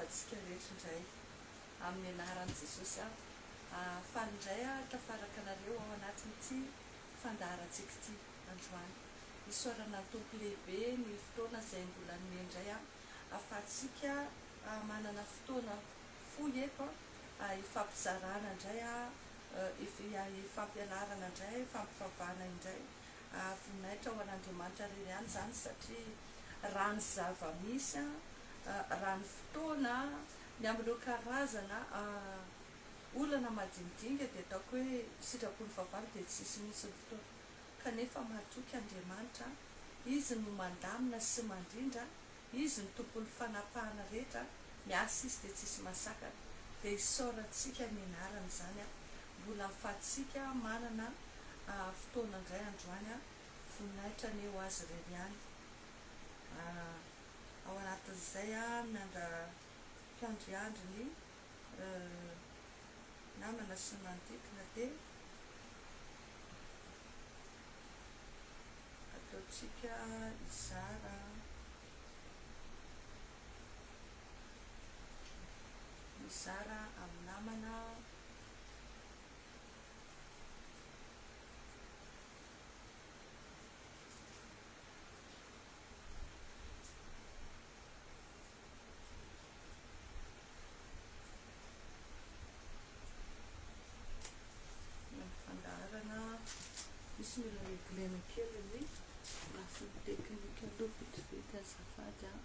antsika rehetra indray amin'ny anaran'i Jesosy aho. Faly indray aho tafaraka anareo ao anatin'ity fandaharantsika ity androany. Isaorana ny Tompo lehibe ny fotoana izay mbola nomeny indray aho ahafahantsika manana fotoana fohy eto hifampizarana indray, hifampianarana indray, hifampivavahana indray. Voninahitra ho an'Andriamanitra irery ihany izany satria raha ny zava-misy, raha ny fotoana, ny amin'ireo karazana olana madinidinika dia ataoko hoe sitrapon'ny fahavalo dia tsy hisy mihitsy ny fotoana. Kanefa matoky Andriamanitra, Izy no mandamina sy mandrindra, Izy no tompon'ny fanapahana rehetra, miasa Izy dia tsisy mahasakana. Dia isaorantsika ny anarany izany an! Mbola ahafahantsika manana fotoana indray androany an! Voninahitra anie ho Azy irery ihany. Ao anatin'izay an, miandra mpiandriandry ny namana sy ny manodidina dia ataontsika hizara mizara amin'ny namana. Ny fandaharana misy mila reglena kely ny lafiny teknika aloha vetivety azafady an.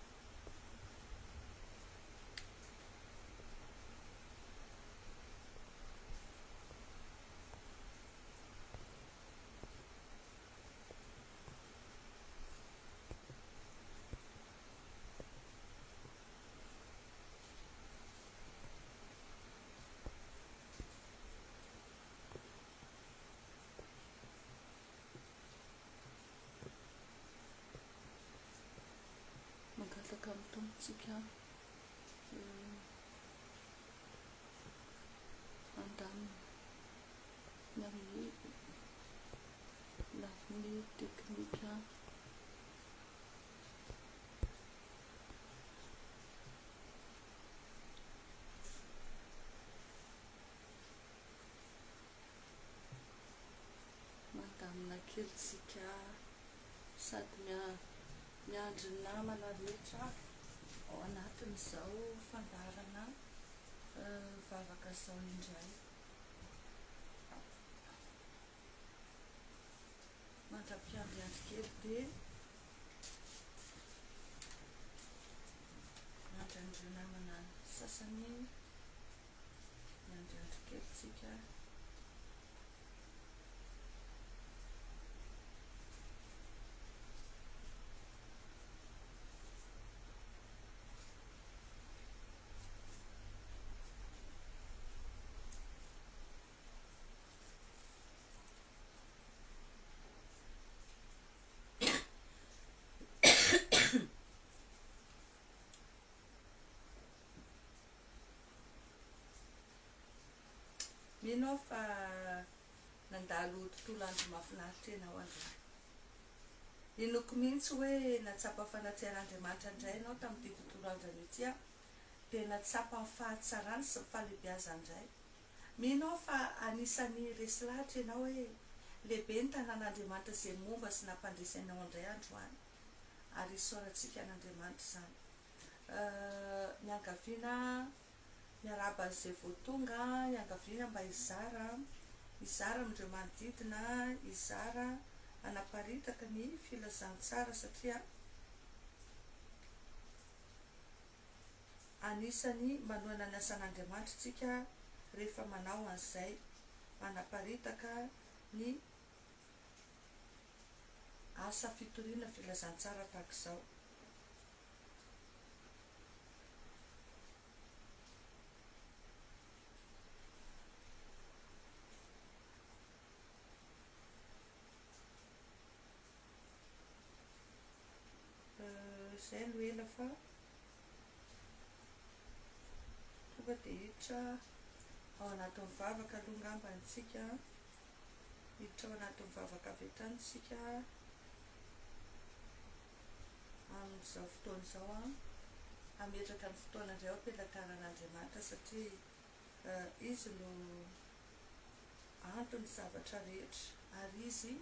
Mangataka amin'ny Tompo tsika handamina ny amin'ny lafiny teknika. Mandamina kely tsika sady miandry ny namana rehetra ao anatin'izao fandaharana vavaka izao indray. Mandra-piandriandry kely dia miandry an'ireo namana sasany miandriandry kely tsika. Mino aho fa nandalo tontolo andro mahafinaritra ianao androany. Inoako mihitsy hoe nahatsapa fanatrehan'Andriamanitra indray ianao tamin'ity tontolo andro anio ity aho, dia nahatsapa ny fahatsarany sy ny fahalehibiazany indray. Mino aho fa anisan'ny resy lahatra ianao hoe lehibe ny tanàn'Andriamanitra izay momba sy nampandresy anao indray androany. Ary isaorantsika an'Andriamanitra izany. Miangaviana miarahaba an'izay vao tonga, iangaviana mba hizara, hizara amin'ireo manodidina, hizara, hanaparitaka ny filazantsara satria Anisany manohana ny asan'Andriamanitra isika rehefa manao an'izay, manaparitaka ny asa fitoriana filazantsara tahaka izao. Izay no ela fa tonga dia hiditra ao anatin'ny vavaka aloha angamba isika. Hiditra ao anatin'ny vavaka avy hatrany isika amin'izao fotoana izao. hametraka ny fotoana indray ao am-pelatanan'Andriamanitra satria Izy no anton'ny zavatra rehetra ary Izy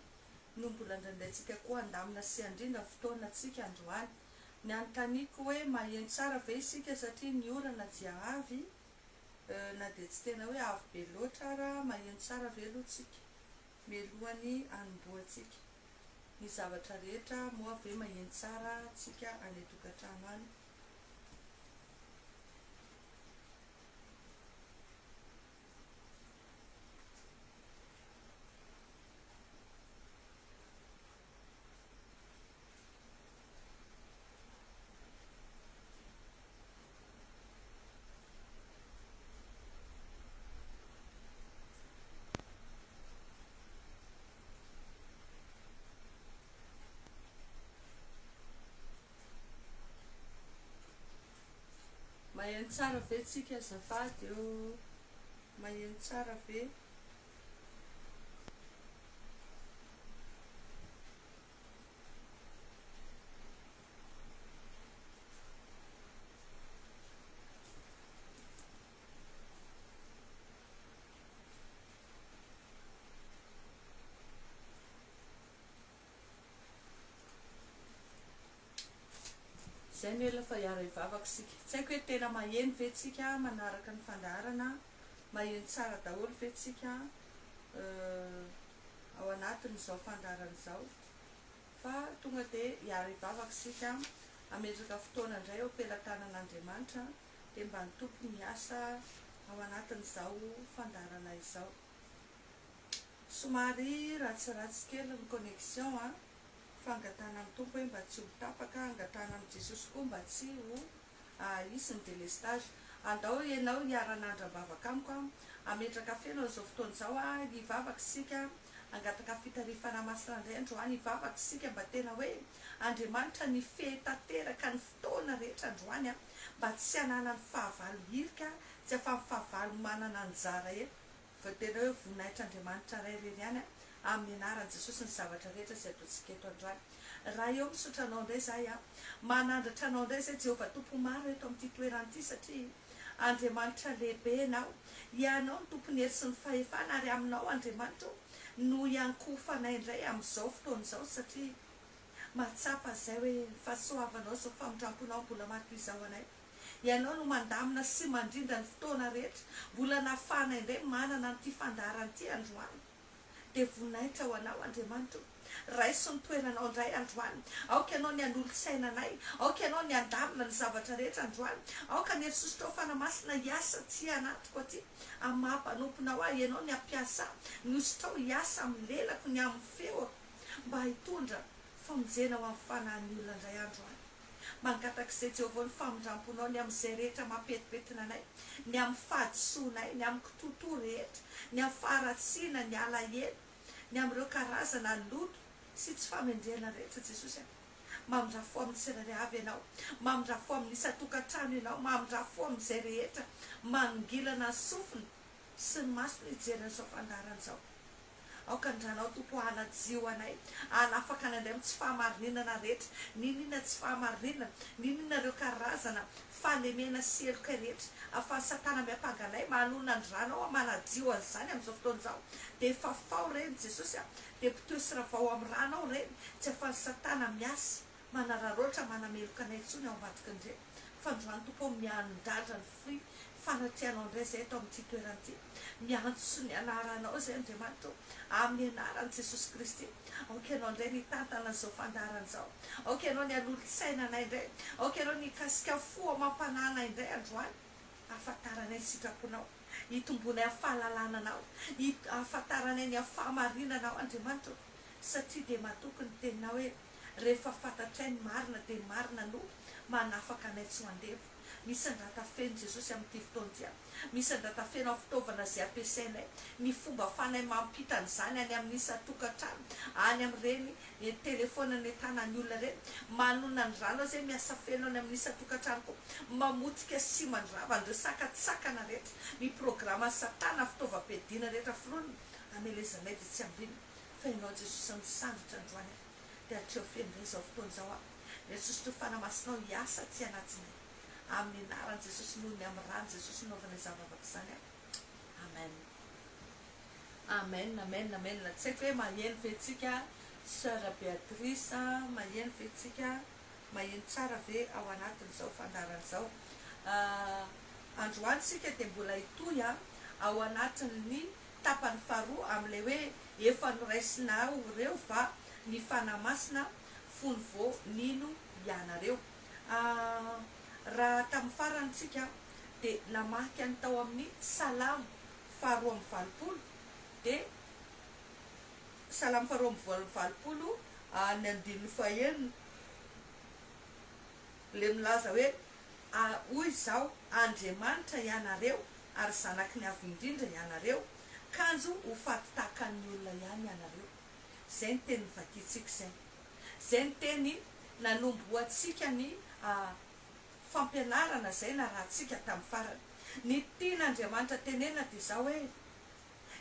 no mbola andrandraintsika koa handamina sy handrindra ny fotoanantsika androany. Ny anontaniako hoe maheno tsara ve isika satria ny orana dia avy na dia tsy tena hoe avy be loatra ara, maheno tsara ve aloha tsika mialohan'ny hanombohantsika ny zavatra rehetra moa ve maheno tsara tsika any an-tokantrano any? Maheno tsara ve tsika azafady ô? Maheno tsara ve? Izay no ela fa hiara-hivavaka isika. Tsy haiko hoe tena maheno ve tsika manaraka ny fandaharana, maheno tsara daholo ve tsika ao anatin'izao fandaharana izao. Fa tonga dia hiara-hivavaka isika, hametraka fotoana indray eo am-pelatanan'Andriamanitra, dia mba ny Tompo miasa ao anatin'izao fandaharana izao. Somary ratsiratsy kely ny connexion an, fa angatahana amin'ny Tompo hoe mba tsy ho tapaka, angatahana amin'i Jesosy koa mba tsy ho hisy ny delestage. Andao ianao hiara-hanandram-bavaka amiko an, hametraka feno an'izao fotoana izao an, hivavaka isika, hangataka fitarihan'ny Fanahy Masina indray androany, hivavaka isika mba tena hoe Andriamanitra nifehy tanteraka ny fotoana rehetra androany an, mba tsy hananan'ny fahavalo hirika, tsy ahafahan'ny fahavalo manana anjara eto. Fa tena hoe voninahitr'Andriamanitra Ray irery ihany amin'ny anaran'i Jesosy ny zavatra rehetra izay ataontsika eto androany. Ray ô misaotra Anao indray izahay a. Manandratra Anao indray izay Jehovah Tompo maro eto amin'ity toerana ity satria Andriamanitra lehibe Ianao. Ianao no Tompon'ny hery sy ny fahefana ary Aminao Andriamanitra ô no iankohofanay indray amin'izao fotoana izao satria mahatsapa izay hoe ny fahasoavanao sy ny famindramponao mbola matoizao anay. Ianao no mandamina sy mandrindra ny fotoana rehetra. Mbola nafana indray manana an'ity fandaharana ity androany. Dia voninahitra ho Anao Andriamanitra o. Raiso ny toeranao indray androany. Aoka Ianao ny hanolo-tsaina anay. Aoka Ianao ny handamina ny zavatra rehetra androany. Aoka ny hery sosotrao Fanahy Masina hiasa aty anatiko aty. Amin'ny maha mpanomponao ahy, Ianao ny hampiasa ahy. Ny hosotrao hiasa amin'ny lelako, ny amin'ny feoko. Mba hitondra famonjena ho amin'ny fanahin'ny olona indray androany. Mangataka izay Jehovah ny famindramponao ny amin'izay rehetra mampetipetina anay, ny amin'ny fahadisoanay, ny amin'ny kitoatoa rehetra, ny amin'ny faharatsiana, ny alahelo, ny amin'ireo karazana loto sy tsy fahamendrehana rehetra Jesosy a! Mamindrà fo amin'ny tsirairay avy Ianao, mamindrà fo amin'ny isan-tokantrano Ianao, mamindrà fo amin'izay rehetra manongilana ny sofiny sy ny masony hijery an'izao fandaharana izao. Aoka ny ranao Tompo hanadio anay, hanafaka anay indray amin'ny tsy fahamarinana rehetra, n'inon'inona tsy fahamarinana, n'inon'inona ireo karazana fahalemena sy heloka rehetra ahafahan'i satana miampanga anay, manoloana ny ranao aho manadio an'izany amin'izao fotoana izao, dia fafao ireny Jesosy a, dia poteho sy ravao amin'ny ranao ireny, tsy ahafahan'i satana miasa. Manararaotra manameloka anay intsony ao ambadiky ny reny fa androany Tompo ô miandrandra ny fy fanatrehanao indray izay eto amin'ity toerana ity miantso ny anaranao izay Andriamanitra ô amin'ny anaran'i Jesosy Kristy aoka ianao indray ny hitantana an'izao fandaharana izao aoka ianao ny hanolo-tsaina anay indray aoka ianao ny hikasika fo amam-panahy anay indray androany hahafantaranay ny sitraponao hitombonay amin'ny fahalalana anao hahafantaranay ny amin'ny fahamarinanao Andriamanitra ô satria dia matoky ny teninao hoe Rehefa fantatray ny marina dia ny marina no manafaka anay tsy ho andevo. Misandrata feno Jesosy amin'ity fotoana ity a. Misandrata feno amin'ny fitaovana izay ampiasainay, ny fomba afahanay mampita an'izany any amin'ny isan-tokantrano, any amin'ireny telefaonina any an-tanan'ny olona ireny. Manonona ny rano izay miasa feno any amin'ny isan-tokantrano koa. Mamotika sy mandrava an'ireo sakantsakana rehetra, ny programan'i Satana, fitaovam-piadiana rehetra foronina hamelezanay dia tsy ambinina. Fa Ianao Jesosy misandratra androany a. Dia hatreo feno indray izao fotoana izao aho. Ilay sosotro Fanahy Masinao hiasa aty anatinay. Amin'ny anaran'i Jesosy noho ny amin'ny ran'i Jesosy no anaovana izany vavaka izany an. Amen. Amen amen amen tsy haiko hoe maheno ve tsika soeur Beatrice a, maheno ve tsika, maheno tsara ve ao anatin'izao fandaharana izao. Androany tsika dia mbola hitohy a ao anatin'ny tapany faharoa amin'ilay hoe efa noraisinao ireo va ny Fanahy Masina fony vao nino ianareo. Raha tamin'ny farany tsika dia namaky ny tao amin'ny Salamo faharoa amby valopolo dia Salamo faharoa amby valopolo ny andininy fahenina ilay milaza hoe Hoy izaho, Andriamanitra ianareo, ary zanaky ny Avo Indrindra ianareo, kanjo ho faty tahaka ny olona ihany ianareo. Izay ny teny novakintsika izay. Izay ny teny nanombohantsika ny fampianarana izay narahantsika tamin'ny farany. Ny tian'Andriamanitra tenenina dia izao hoe,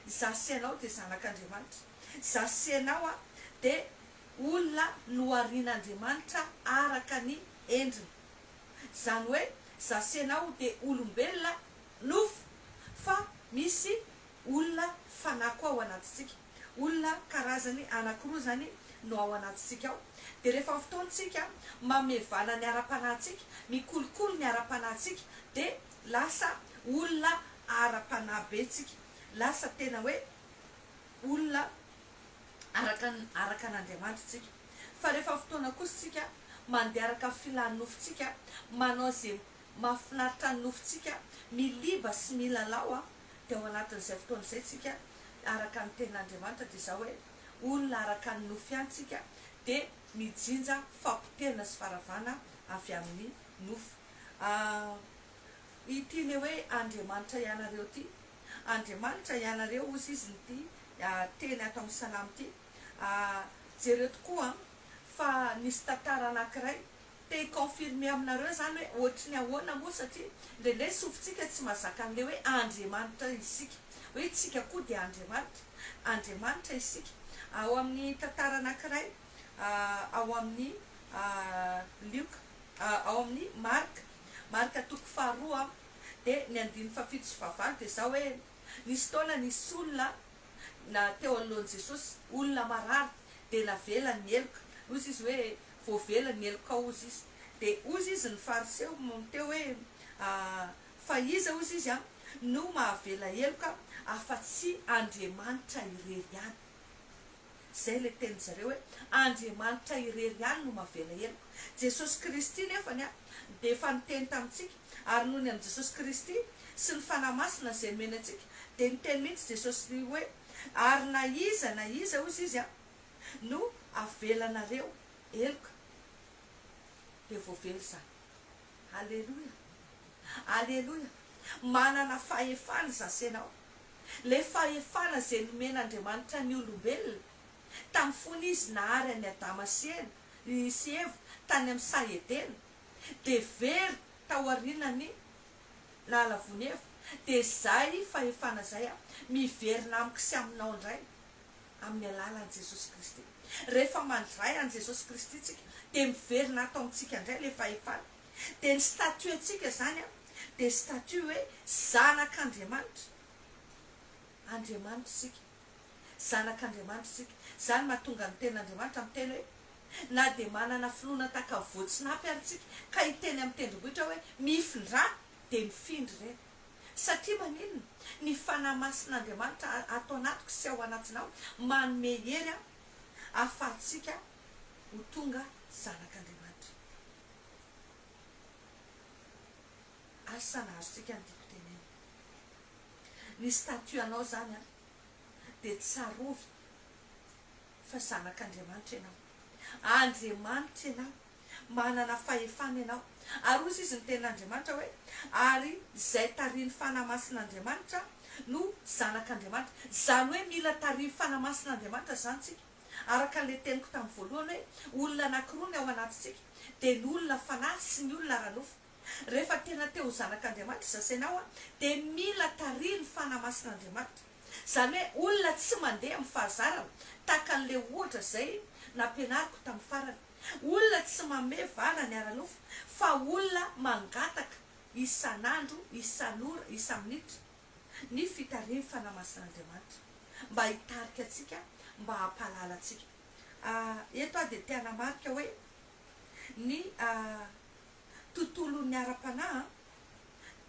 Izaho sy ianao dia zanak'Andriamanitra. Izaho sy ianao dia olona noharian'Andriamanitra araka ny endriny. Izany hoe, izaho sy ianao dia olombelona nofo fa misy olona fanahy koa ao anatintsika. Olona karazany anankiroa izany no ao anatintsika ao. Dia rehefa fotoana isika mamevana ny ara-panahintsika, mikolokolo ny ara-panahintsika dia lasa olona ara-panahy be tsika. Lasa tena hoe olona araka ny araka an'Andriamanitra tsika. Fa rehefa fotoana kosa tsika mandeha araka ny filan'ny nofontsika, manao izay mahafinaritra ny nofontsika, miliba sy milalao dia ao anatin'izay fotoana izay tsika araka ny tenin'Andriamanitra dia izao hoe olona araka ny nofo ihany tsika dia mijinja fapotehana sy faravana avy amin'ny nofo. Ity le hoe Andriamanitra ianareo ity. Andriamanitra ianareo hozy izy ity teny ato amin'ny salamo ity. Jereo tokoa fa nisy tantara anankiray te hi-confirmer aminareo izany hoe ohatry ny ahoana moa satria indraindray sofintsika tsy mahazaka an'ilay hoe Andriamanitra isika. Hoe isika koa dia Andriamanitra. Andriamanitra isika. Ao amin'ny tantara anankiray ao amin'ny Lioka, ao amin'ny Marka, Marka toko faharoa dia ny andininy fahafito sy fahavalo dia izao hoe, Nisy taona nisy olona na teo anoloan'i Jesosy, olona marary, dia navela ny heloka. Hozy izy hoe, voavela ny helokao hozy izy. Dia hozy izy ny fariseo teo hoe, fa iza hozy izy no mahavela heloka afa-tsy Andriamanitra irery ihany. Izay ilay tenin-dry zareo hoe, Andriamanitra irery ihany no mahavela heloka. Jesosy Kristy nefany dia efa niteny tamintsika, ary noho ny amin'i Jesosy Kristy sy ny Fanahy Masina izay nomeny antsika, dia niteny mihitsy Jesosy hoe, Ary na iza na iza, hozy Izy, no avelanareo heloka, dia voavela izany. Aleloia! Aleloia! Manana fahefana izasy ianao. Ilay fahefana izay nomen'Andriamanitra ny olombelona, tamin'ny fony Izy nahary an'i Adama sy sy Eva tany amin'ny saha Edena, dia very taorianan'ny nahalavoan'i Eva, dia izay fahefana izay miverina amiko sy aminao indray amin'ny alalan'i Jesosy Kristy. Rehefa mandray an'i Jesosy Kristy isika, dia miverina ato amintsika indray ilay fahefana. Dia ny statut-ntsika izany dia statut hoe zanak'Andriamanitra. Andriamanitra isika. Zanak'Andriamanitra isika. Izany mahatonga ny tenin'Andriamanitra miteny hoe, na dia manana finoana tahaka ny voatsinapy ary isika, ka hiteny amin'ny tendrombohitra hoe, mifindrà, dia mifindra ireny. Satria maninona? Ny Fanahy Masin'Andriamanitra ato anatiko sy ao anatinao manome hery ahafahantsika ho tonga zanak'Andriamanitra. Asa na azontsika ny tiako tenenina. Ny statut anao izany an, dia tsarovy fa zanak'Andriamanitra ianao. Andriamanitra ianao. Manana fahefana ianao. Ary hozy izy ny tenin'Andriamanitra hoe, ary izay tarihin'ny Fanahy Masin'Andriamanitra no zanak'Andriamanitra. Izany hoe mila tarihin'ny Fanahy Masin'Andriamanitra izany tsika. Araka an'ilay teniko tamin'ny voalohany hoe olona anankiroa ny ao anatintsika, dia ny olona fanahy sy ny olona ara-nofo. Rehefa tena te ho zanak'Andriamanitra izasy ianao dia mila tarihin'ny Fanahy Masin'Andriamanitra. Izany hoe olona tsy mandeha amin'ny fahazarana, tahaka an'ilay ohatra izay nampianariko tamin'ny farany. Olona tsy mamehy vala ny ara-nofo fa olona mangataka isan'andro, isan'ora, isa-minitra ny fitarihin'ny Fanahy Masin'Andriamanitra mba hitarika antsika, mba hampahalala antsika. Eto aho dia te hanamarika hoe ny tontolon'ny ara-panahy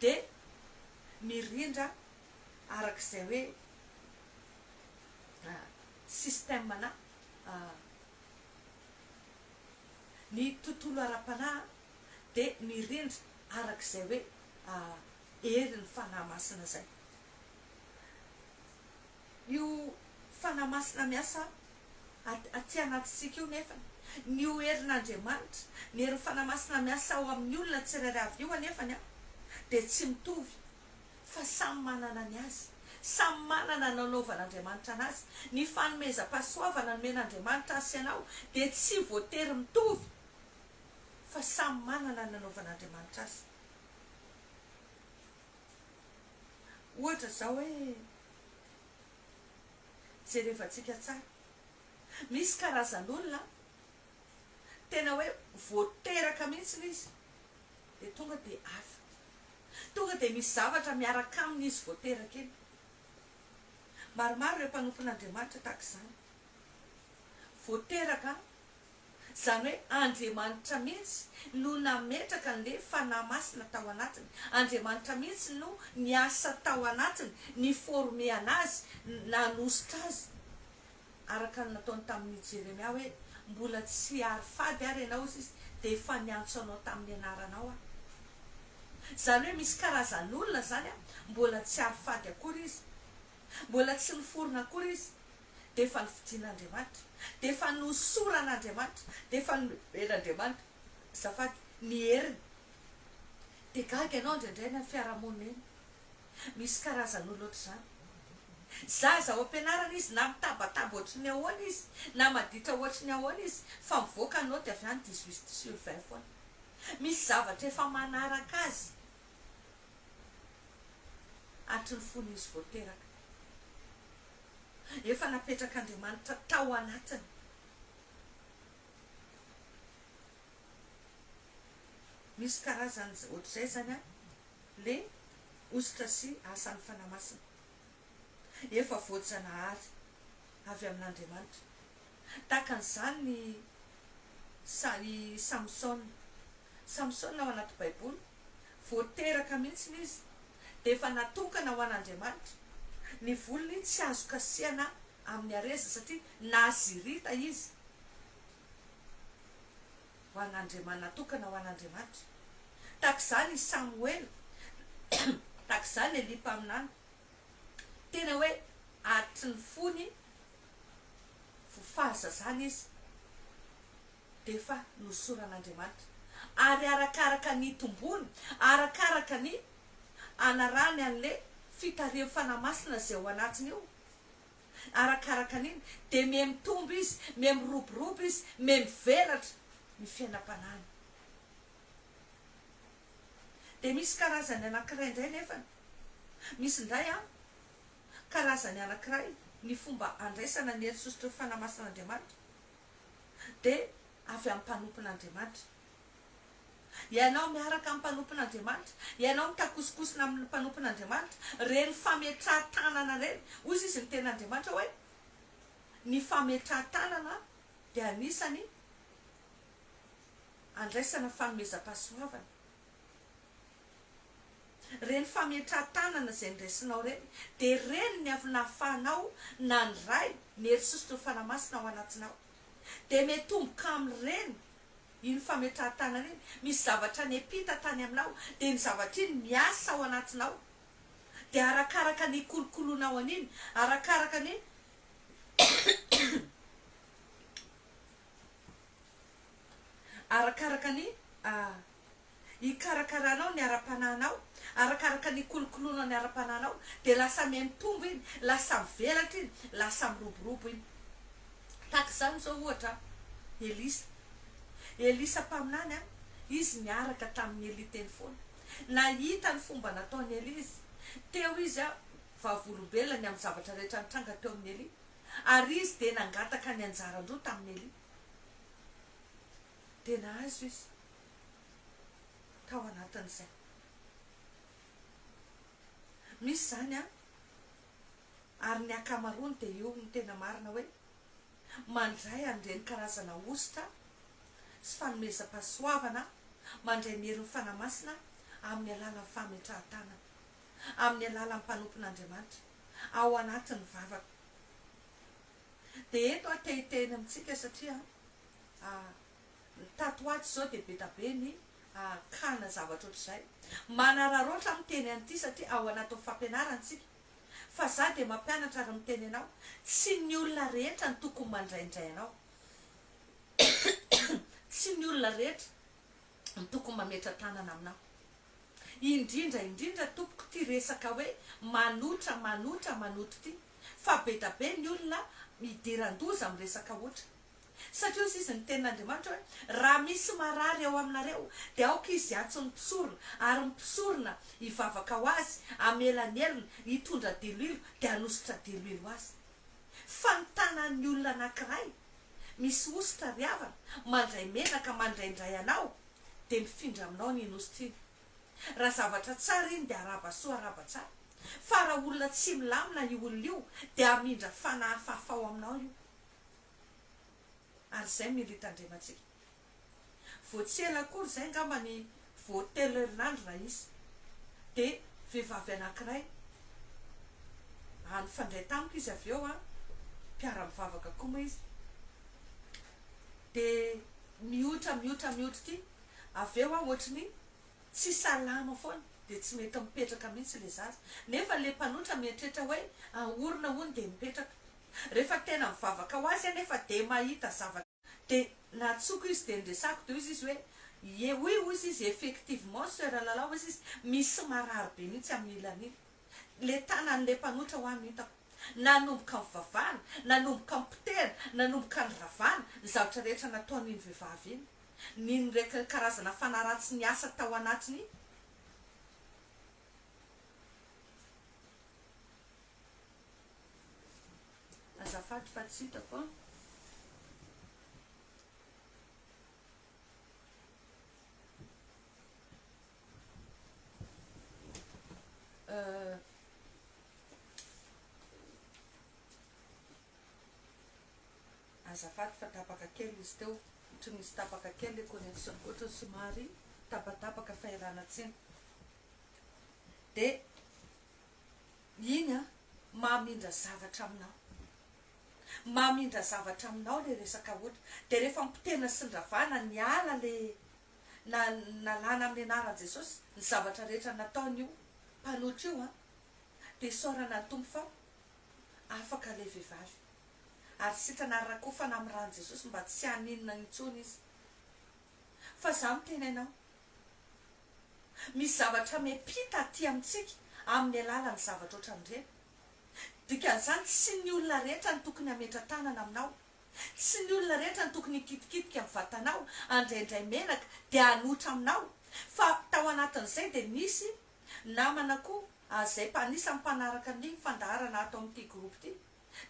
dia mirindra araka izay hoe système-na ny tontolo ara-panahy dia mirindra araka izay hoe herin'ny Fanahy Masina izay. Io Fanahy Masina miasa aty anatintsika io nefany, ny io herin'Andriamanitra, ny herin'ny Fanahy Masina miasa ao amin'ny olona tsirairay avy io anefany dia tsy mitovy fa samy manana ny azy, samy manana ny nanaovan'Andriamanitra anazy. Ny fanomezam-pahasoavana nomen'Andriamanitra ahy sy anao dia tsy voatery mitovy fa samy manana ny nanaovan'Andriamanitra azy. Ohatra izao hoe jerevantsika tsara, misy karazan'olona tena hoe voateraka mihitsy izy dia tonga dia hafa. Tonga dia misy zavatra miaraka aminy izy vao teraka iny. Maromaro ireo mpanompon'Andriamanitra tahaka izany. Vao teraka, izany hoe Andriamanitra mihitsy no nametraka an'ilay Fanahy Masina tao anatiny. Andriamanitra mihitsy no niasa tao anatiny, ni-former an'azy, nanosotra azy. Araka ny nataony tamin'i Jeremia hoe, Mbola tsy ary fady ary ianao, hoy izy, dia efa niantso anao tamin'ny anaranao aho. Izany hoe misy karazan'olona izany an, mbola tsy ary fady akory izy, mbola tsy niforona akory izy, dia efa nofidin'Andriamanitra, dia efa nosoran'Andriamanitra, dia efa nomen'Andriamanitra, azafady, ny heriny. Dia gaga ianao indraindray any amin'ny fiarahamonina eny. Misy karazan'olona ohatr'izany. Zaza ao am-pianarana izy na mitabataba ohatry ny ahoana izy, na maditra ohatry ny ahoana izy, fa mivoaka ny naoty avy any 18 sur 20 foana. Misy zavatra efa manaraka azy hatry ny fony izy vao teraka. Efa napetrak'Andriamanitra tao anatiny. Misy karazany ohatr'izay izany an. Le hosotra sy asan'ny Fanahy Masina. Efa voajanahary avy amin'Andriamanitra. Tahaka an'izany ny sa i Samsona. Samsona ao anaty Baiboly, vao teraka mihitsy izy dia efa natokana ho an'Andriamanitra. Ny volony tsy azo kasihana amin'ny hareza satria Nazirita izy. Ho an'Andriamanitra, natokana ho an'Andriamanitra. Tahaka izany i Samoela, tahaka izany Elia mpaminany. Tena hoe hatry ny fony vao fahazazana izy dia efa nosoran'Andriamanitra. Ary arakaraka ny itombony, arakaraka ny anarahany an'ilay fitarihan'ny Fanahy Masina izay ao anatiny io, Arakaraka an'iny dia miha mitombo izy, miha miroborobo izy, miha mivelatra ny fiainam-panahiny. Dia misy karazany anankiray indray nefany. Misy indray an, karazany anankiray ny fomba andraisana ny hery sosotry ny Fanahy Masin'Andriamanitra dia avy amin'ny mpanompon'Andriamanitra. Ianao miaraka amin'ny mpanompon'Andriamanitra, ianao mitakosokosona amin'ny mpanompon'Andriamanitra, ireny fametrahan-tanana ireny, hoy izy ny tenin'Andriamanitra hoe, ny fametrahan-tanana dia anisany andraisana fanomezam-pahasoavana. Ireny fametrahan-tanana izay niraisinao ireny, dia ireny ny avy nahafahanao nandray ny hery sosotry ny Fanahy Masina ao anatinao. Dia miatomboka amin'ireny Iny fametrahan-tanana iny, misy zavatra niampita tany aminao, dia iny zavatra iny miasa ao anatinao. Dia arakaraka ny ikolokoloanao an'iny, arakaraka ny arakaraka ny ikarakaranao ny ara-panahinao, arakaraka ny ikolokoloanao ny ara-panahinao, dia lasa mihamitombo iny, lasa mivelatra iny, lasa miroborobo iny. Tahaka izany izao ohatra, Elisa. Elisa mpaminany, izy niaraka tamin'i Elia teny foana. Nahita ny fomba nataon'i Elia izy. Teo izy, vavolombelona ny amin'ny zavatra rehetra nitranga teo amin'i Elia. Ary izy dia nangataka ny anjaran-droa tamin'i Elia. Dia nahazo izy tao anatin'izay. Misy izany an, ary ny ankamaroany dia io no tena marina hoe mandray an'ireny karazana hosotra sy fanomezam-pahasoavana, mandray ny herin'ny Fanahy Masina amin'ny alalan'ny fametrahan-tanana, amin'ny alalan'ny mpanompon'Andriamanitra, ao anatin'ny vavaka. Dia eto aho te hiteny amintsika satria tato ho ato izao dia be da be ny cas-na zavatra ohatr'izay. Manararaotra aho miteny an'ity satria ao anatin'ny fampianarana isika. Fa za dia mampianatra ary miteny anao, tsy ny olona rehetra no tokony mandraindray anao. Tsy ny olona rehetra no tokony mametra-tanana aminao. Indrindra indrindra tompoko ity resaka hoe manotra manotra manotra ity fa be da be ny olona idiran-doza amin'ny resaka otra. Satria hozy izy ny tenin'Andriamanitra hoe raha misy marary ao aminareo dia aoka izy hiantso ny mpisorona ary ny mpisorona hivavaka ho azy hamela ny helony hitondra diloilo dia hanosotra diloilo azy. Fa ny tanan'ny olona anankiray misy hosotra ry havana mandray menaka mandraindray anao dia mifindra aminao ny nositra iny. Raha zavatra tsara iny dia arahaba soa arahaba tsara. Fa raha olona tsy milamina io olona io dia hamindra fanahy hafahafa ao aminao io. Ary izay mila hitandremantsika. Vao tsy ela akory izay angamba ny vao telo herinandro raha izy dia vehivavy anankiray nifandray tamiko izy avy eo an, mpiara-mivavaka koa moa izy, dia mihoitra mihoitra mihoitra ity, avy eo aho ohatry ny tsy salama foana dia tsy mety mipetraka mihitsy ilay zaza, nefa ilay mpanotra mieritreritra hoe ahorina hono dia mipetraka, rehefa tena mivavaka ho azy anefa dia mahita zavatra. Dia nantsoiko izy dia niresako dia hozy izy hoe ie oui hozy izy effectivement soeur Lalao hozy izy misy marary be mihitsy amin'ny ilany iny, ilay tanan'ilay mpanotra hoa no hitako. Nanomboka nivavahana, nanomboka nipotehana, nanomboka niravana ny zavatra rehetra nataon'iny vehivavy iny. Ny ny karazana fanahy ratsy niasa tao anatiny iny. Azafady fa tsy hitako an. Euh. Azafady fa tapaka kely izy teo, ohatry ny misy tapaka kely le connexion ko ohatry ny somary tapatapaka fa ialana tsiny. De iny an, mamindra zavatra aminao. Mamindra zavatra aminao le resaka ohatra. De rehefa mipotehina sy ndravana niala le na nalana amin'ny anaran'i Jesosy ny zavatra rehetra nataon'io mpanohitra io an, dia isaorana ny Tompo fa afaka ilay vehivavy. Ary sitrana ary rakofana amin'ny ran'i Jesosy mba tsy haninona intsony izy. Fa za miteny anao, misy zavatra miampita aty amintsika amin'ny alalan'ny zavatra ohatran'ireny. Dikan'izany tsy ny olona rehetra no tokony hametra-tanana aminao. Tsy ny olona rehetra no tokony hikitikitika ny vatanao, handraindray menaka, dia hanotra aminao. Fa tao anatin'izay dia nisy namana koa izay anisan'ny mpanaraka ny fandaharana ato amin'ity groupe ity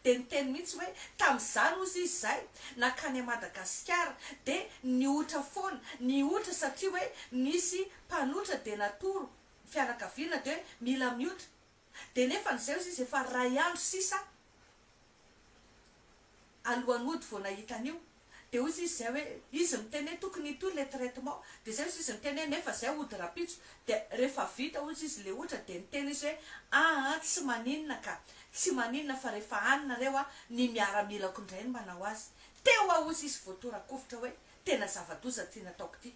dia niteny mihitsy hoe tamin'izany hozy izy izay nankany Madagasikara dia nihotra foana, nihotra satria hoe nisy mpanotra dia natoro ny fianakaviana dia hoe mila mihotra dia nefa an'izay hozy izy efa iray andro sisa alohan'ny hody vao nahita an'io dia hozy izy zay hoe izy miteny hoe tokony hitohy le traitement dia zay hozy izy niteny hoe nefa zay hody rapitso dia rehefa vita hozy izy le otra dia niteny izy hoe aa tsy maninona ka tsy maninona fa rehefa any nareo a ny miaramilako indray no manao azy teo aho hozy izy voatorakovitra hoe tena zava-doza ty nataoko ty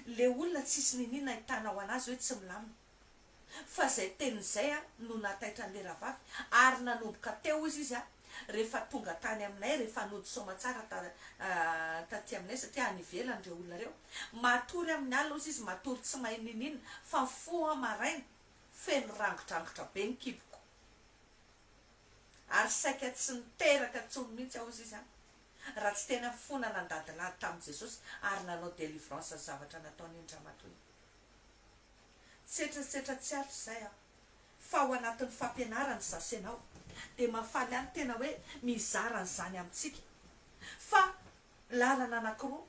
le olona tsisy niniana ahitanao anazy hoe tsy milamina Fa zay teniny zay a no nahataitra anle rahavavy ary nanomboka teo ozy izy a rehefa tonga tany aminay rehefa nody soamatsara ta taty aminay satria any ivelany reo olona reo matory amin'ny alina ozy izy matory tsy mahay niniana fa mifoha aho maraina feno rangidrangotra be ny kiboko ary saika tsy niteraka tsony mihitsy aho ozy izy a raha tsy tena fona nandadilady tamin'i Jesosy ary nanao delivrance ny zavatra nataon'iny ramatoa iny. Tsetratsetra tsy ato izay aho fa ao anatin'ny fampianarana izaho sy ianao dia mahafaly ahy ny tena hoe mizara an'izany amintsika fa lalana anankiroa.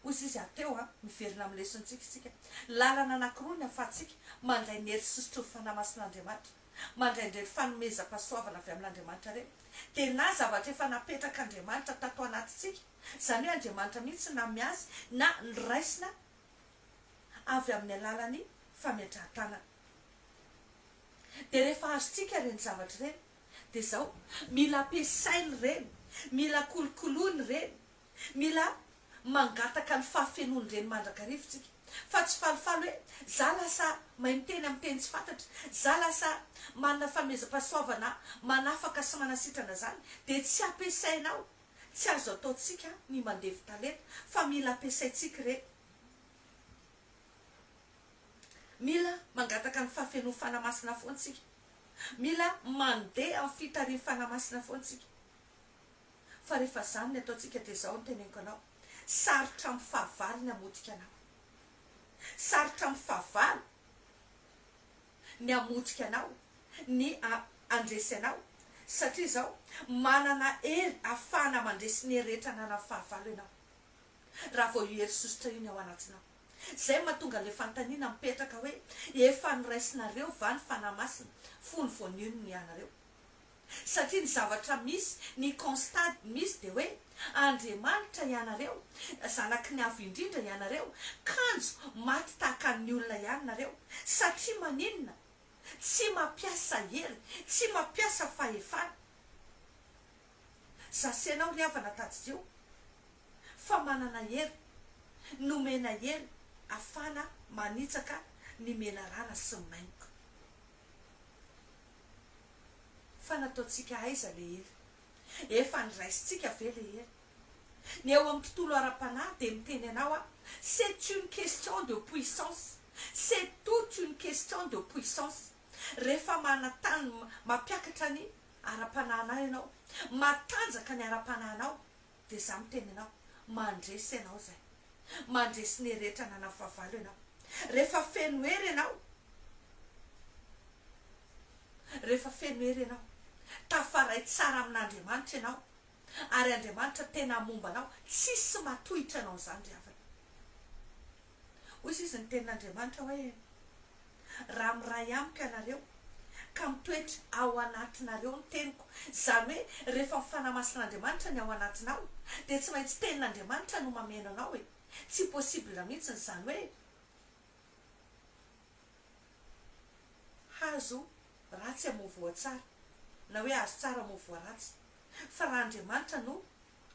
Hoy izy ateo an, miverina amin'ny lesontsika isika. Lalana anankiroa ny ahafahantsika mandray ny hery sosotry ny Fanahy Masin'Andriamanitra, mandray indray ny fanomezam-pahasoavana avy amin'Andriamanitra ireny, dia na zavatra efa napetrak'Andriamanitra tato anatintsika, izany hoe Andriamanitra mihitsy nanome azy, na noraisina avy amin'ny alalan'ny fametrahan-tanana. Dia rehefa azontsika ireny zavatra ireny, dia izao, mila ampiasaina ireny, mila kolokoloina ireny, Mila mangataka ny fahafenoan-dreny mandrakariva tsika fa tsy falifaly hoe za lasa mahay miteny amin'ny teny tsy fantatra, za lasa manana fanomezam-pahasoavana manafaka sy manasitrana zany dia tsy ampiasainao, tsy azo ataontsika ny mandevy talenta fa mila ampiasaintsika ireny. Mila mangataka ny fahafenoan'ny Fanahy Masina foana tsika. Mila mandeha amin'ny fitarihan'ny Fanahy Masina foana tsika. Fa rehefa zany ny ataontsika dia zao no teneniko anao, sarotra amin'ny fahavalo ny hamotika anao. Sarotra amin'ny fahavalo ny hamotika anao, ny handresy anao. Satria izao, manana hery ahafahana mandresy ny hery rehetra ananan'ny fahavalo ianao. Raha vao io hery sosotra io ny ao anatinao. Izay no mahatonga ilay fanontaniana mipetraka hoe, efa noraisinareo va ny Fanahy Masina fony vao nino ianareo? Satria ny zavatra misy, ny constat misy dia hoe Andriamanitra ianareo, zanaky ny Avo Indrindra ianareo, kanjo maty tahaka ny olona ihany nareo. Satria maninona? Tsy mampiasa hery, tsy mampiasa fahefana. Za sy ianao ry havana tadidio fa manana hery, nomena hery afana manitsaka ny menarana sy ny maingoka. Fa nataontsika aiza le hery? Efa niraisintsika ve le hery? Ny eo amin'ny tontolo ara-panahy dia miteny anao aho, c'est une question de puissance, c'est toute une question de puissance. Rehefa manatany, mampiakatra ny ara-panahinao ianao, matanjaka ny ara-panahinao, dia izaho miteny anao, mandresy ianao izay. Mandresy ny rehetra ananan'ny fahavalo ianao. Rehefa feno hery ianao, Rehefa feno hery ianao, tafaray tsara amin'Andriamanitra ianao, ary Andriamanitra tena momba anao, tsisy matohitra anao izany ry havana. Hoy izy ny tenin'Andriamanitra hoe, Raha miray amiko ianareo, ka mitoetra ao anatinareo ny teniko, izany hoe rehefa ny Fanahy Masin'Andriamanitra ny ao anatinao, dia tsy maintsy tenin'Andriamanitra no mameno anao e. Tsy possible mihitsy izany hoe Hazo ratsy hamoa voa tsara, na hoe hazo tsara hamoa voa ratsy. Fa raha Andriamanitra no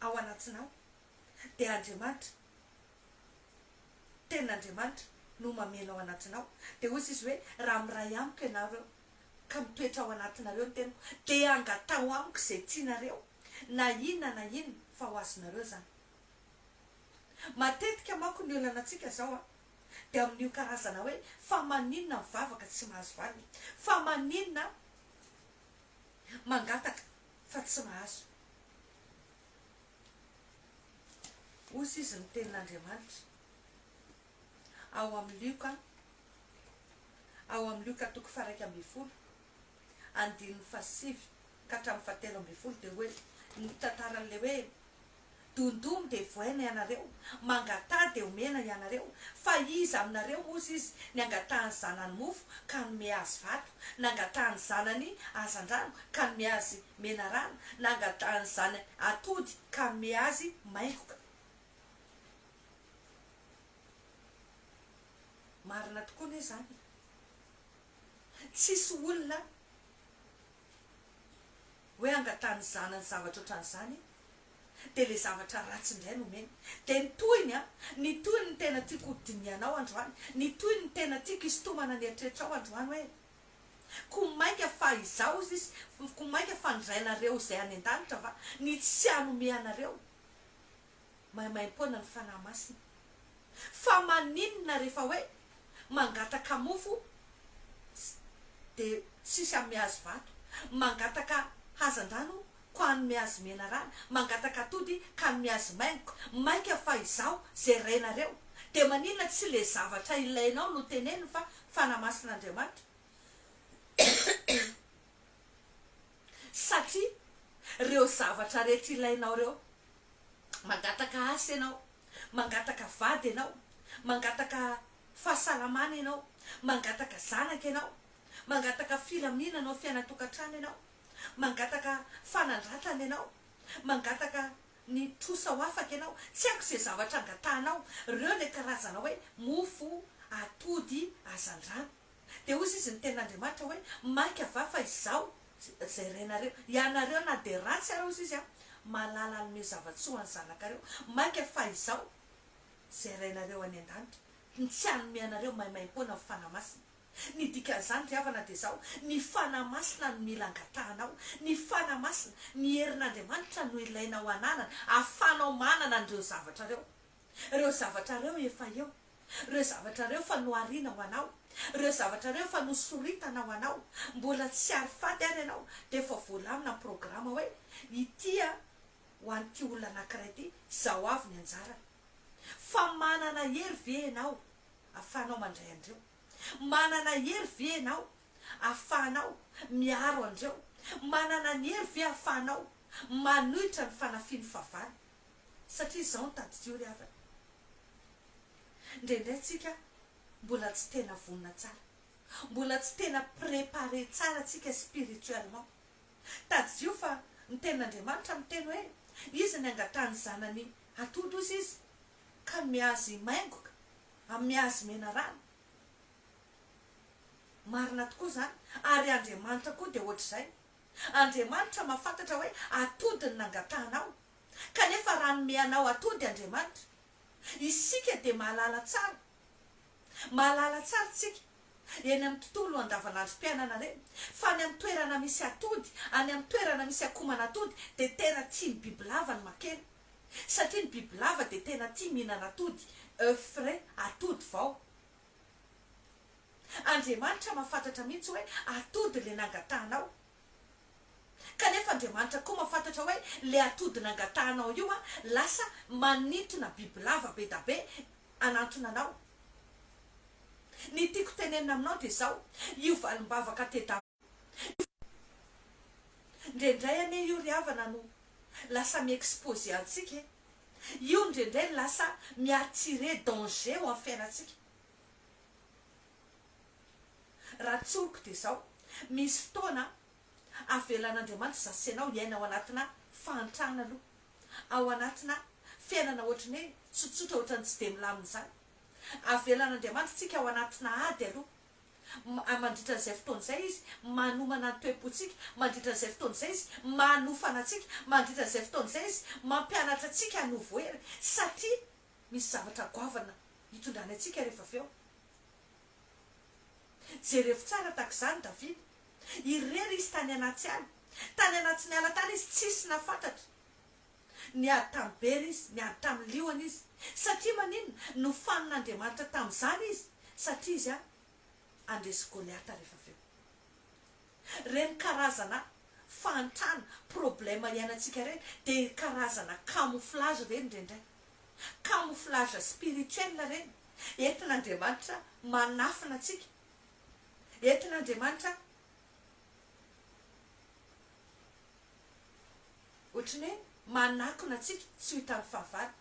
ao anatinao, dia Andriamanitra, Tenin'Andriamanitra no mameno ao anatinao. Dia hoy izy hoe, raha miray amiko ianareo, ka mitoetra ao anatinareo ny teniko, dia angataho amiko izay tianareo, na inona na inona, fa ho azonareo izany. Matetika manko ny olana antsika izao an, dia amin'io karazana hoe fa maninona mivavaka tsy mahazo valiny, fa maninona mangataka fa tsy mahazo. Hozy izy ny tenin'Andriamanitra ao amin'ny Lioka ao amin'ny Lioka toko faha-11 andininy fahasivy ka hatramin'ny fahatelo ambin'ny folo dia hoe ny tantaran'ilay hoe Dondomy dia voaina ianareo, mangataha dia omena ianareo, fa iza aminareo, hozy izy, ny angatahan'ny zanany mofo ka hanome azy vato, nangatahan'ny zanany hazandrano ka hanome azy menarana, nangatahan'ny zanany atody ka hanome azy maingoka? Marina tokoa anie izany e! Tsisy olona hoe angatahan'ny zanany zavatra ohatran'izany dia ilay zavatra ratsy indray no omeny. Dia ny tohiny an, ny tohiny no tena tiako ho dinihanao androany, ny tohiny no tena tiako hisintomana ny eritreritrao androany hoe, koa mainka fa izaho hozy izy, koa mainka fa ny Rainareo izay any an-danitra va ny tsy hanome anareo maimaimpoana ny Fanahy Masina. Fa maninona rehefa hoe mangataka mofo dia tsisy hanome azy vato, mangataka hazandrano ko hanome azy menarana, mangataka atody ka hanome azy maingoka, maika fa izaho izay rainareo, dia maninona tsy le zavatra ilainao no teneniny fa Fanahy Masin'Andriamanitra? Satria reo zavatra rehetra ilainao reo, mangataka asa ianao, Mangataka vady ianao, mangataka fahasalamana ianao, mangataka zanaka ianao, mangataka filaminana ao fiainan-tokantrano ianao, mangataka fanandratana ianao, mangataka ny trosa ho afaka ianao, tsy haiko izay zavatra angatahanao, ireo ilay karazana hoe mofo, atody, hazandrano. Dia hozy izy ny tenin'Andriamanitra hoe, mainka va fa izaho izay renareo, ianareo na dia ratsy ara hozy izy an, mahalala hanome zava-tsoa ny zanakareo, mainka fa izaho izay Rainareo any an-danitra, no tsy hanome anareo maimaimpoana ny Fanahy Masina. Ny dikan'izany ry havana dia izao, ny Fanahy Masina no mila angatahanao, ny Fanahy Masina, ny herin'Andriamanitra no ilainao hananana, ahafahanao manana an'ireo zavatra ireo. Ireo zavatra ireo efa eo. Ireo zavatra ireo efa nohariana ho anao. Ireo zavatra ireo efa nosoritana ho anao. Mbola tsy ary faty ary ianao dia efa voalamina ny programa hoe ity ho an'ity olona anankiray ity, izao avy ny anjarany. Fa manana hery ve ianao ahafahanao mandray an'ireo? Manana hery ve ianao ahafahanao miaro an'ireo? Manana ny hery ve ahafahanao manohitra ny fanafian'ny fahavalo? Satria izao no tadidio ry havana, indraindray tsika mbola tsy tena vonona tsara, mbola tsy tena préparé tsara tsika spirituellement. Tadidio fa ny tenin'Andriamanitra miteny hoe izy ny angatahan'ny zanany atody ozy izy ka hanome azy maingoka, hanome azy menarana. Marina tokoa izany, ary Andriamanitra koa dia ohatr'izay. Andriamanitra mahafantatra hoe atody ny nangatahanao, kanefa raha hanome anao atody Andriamanitra, isika dia mahalala tsara, mahalala tsara isika, eny amin'ny tontolo andavanandrom-piainana ireny, fa any amin'ny toerana misy atody, any amin'ny toerana misy akoho manatody dia tena tian'ny bibilava ny makena. Satria ny bibilava dia tena tia mihinana atody, oeuf frais, atody vao. Andriamanitra mahafantatra mihitsy hoe atody ilay nangatahanao. Kanefa Andriamanitra koa mahafantatra hoe ilay atody nangatahanao io lasa manintona bibilava bedabe hanantona anao. Ny tiako tenenina aminao dia izao, io valim-bavaka tedavina io, indraindray anie io ry havana no lasa mi-exposer antsika e! Io indraindray no lasa mi-attirer danger ho amin'ny fiainantsika. Raha tsoriko dia izao, misy fotoana avelan'Andriamanitra izaho sy ianao hiaina ao anatina fahantrana aloha, ao anatina fiainana ohatry ny hoe tsotsotra ohatran'ny tsy dia milamina izany. Avelan'Andriamanitra isika ao anatina ady aloha. Mandritra an'izay fotoana izay Izy manomana ny toe-pontsika, mandritra an'izay fotoana izay Izy manofana antsika, mandritra an'izay fotoana izay Izy mampianatra antsika hanovo hery, satria misy zavatra goavana hitondrany antsika rehefa avy eo. Jerevo tsara tahaka izany Davida. Irery izy tany anaty ala. Tany anatin'ny ala tany izy tsisy nahafantatra. Niady tamin'ny bera izy, niady tamin'ny liona izy. Satria maninona? Nofanin'Andriamanitra tamin'izany izy, satria izy handresy Goliata rehefa avy eo. Ireny karazana fahantrana, problème iainantsika ireny dia karazana camouflage ireny indraindray. Camouflage spirituel ireny. Entin'Andriamanitra manafina antsika. Entin'Andriamanitra Ohatry ny hoe manakona antsika tsy ho hitan'ny fahavalo.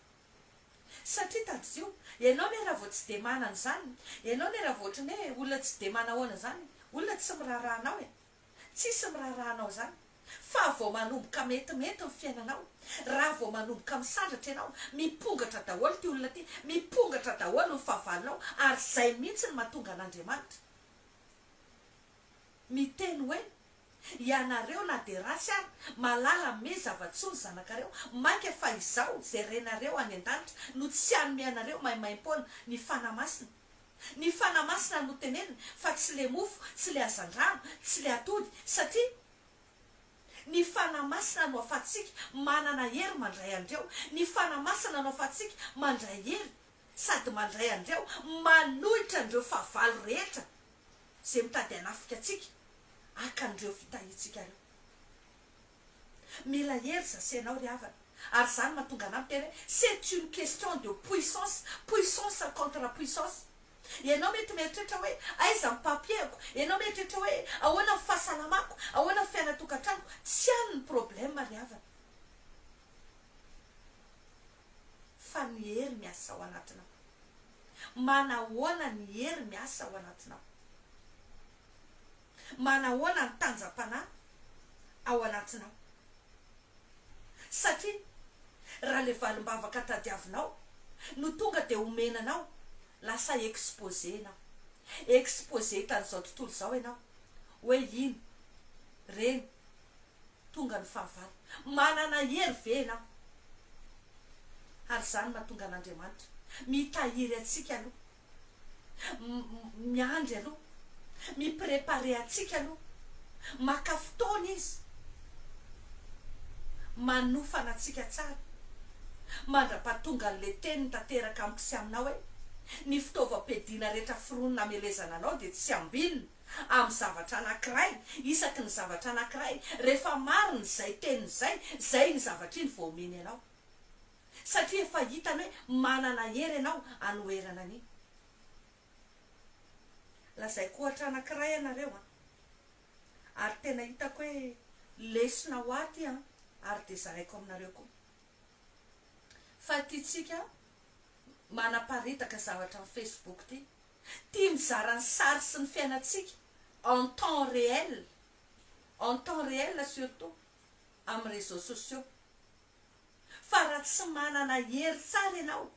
Satria tadidio, ianao anie raha vao tsy dia manana izany, ianao anie raha vao ohatry ny hoe olona tsy dia manahoana izany, olona tsy miraharaha anao e. Tsisy miraharaha anao izany. Fa vao manomboka metimety ny fiainanao, raha vao manomboka misandratra ianao, mipongatra daholo ity olona ity, mipongatra daholo ny fahavalonao, ary izay mihitsy no mahatonga an'Andriamanitra miteny hoe, Ianareo na dia ratsy ary, mahalala hanome zava-tsoa ny zanakareo, mainka fa Izaho, izay Rainareo any an-danitra, no tsy hanome anareo maimaimpoana ny Fanahy Masina. Ny Fanahy Masina no tenenina, fa tsy le mofo, tsy le hazandrano, tsy le atody, satria ny Fanahy Masina no ahafahantsika manana hery mandray an'ireo. Ny Fanahy Masina no ahafahantsika mandray hery sady mandray an'ireo, manohitra an'ireo fahavalo rehetra izay mitady hanafika antsika haka an'ireo fitahiantsika ireo. Mila hery zasenao ry havana. Ary izany mahatonga anah miteny hoe c'est une question de puissance, puissance contre puissance. Ianao mety mieritreritra hoe aiza ny papier-ko, ianao mieritreritra hoe ahoana ny fahasalamako, ahoana ny fiainan-tokantranoko. Tsy any ny problème ry havana. Fa. ny hery miasa ao anatinao? Manahoana ny hery miasa ao anatinao? Manahoana ny tanjam-panahy ao anatinao? Satria raha le valim-bavaka tadiavinao no tonga dia omena anao, lasa exposé ianao. Exposé hitan'izao tontolo izao ianao hoe iny, reny, tonga ny fahavalo. Manana hery ve ianao? Ary izany mahatonga an'Andriamanitra mitahiry antsika aloha. Miandry aloha, mi-preparer antsika aloha, maka fotoana izy manofana antsika tsara mandra-pahatonga an'ilay teniny tanteraka amiko sy aminao hoe ny fitaovam-piadiana rehetra foronina hamelezana anao dia tsy ambinina amin'ny zavatra anankiray isaky ny zavatra anankiray rehefa marina izay teniny izay, izay iny zavatra iny vao omeny anao. Satria efa hitany hoe manana hery ianao hanoherana an'iny. Lazaiko ohatra anankiray ianareo an. Ary tena hitako hoe lesona ho ahy ity an, ary dia zaraiko aminareo koa. Fa ity tsika manaparitaka zavatra amin'ny Facebook ity, tia mizara ny sary sy ny fiainantsika en temps réel, en temps réel surtout amin'ny réseaux sociaux. Fa raha tsy manana hery tsara ianao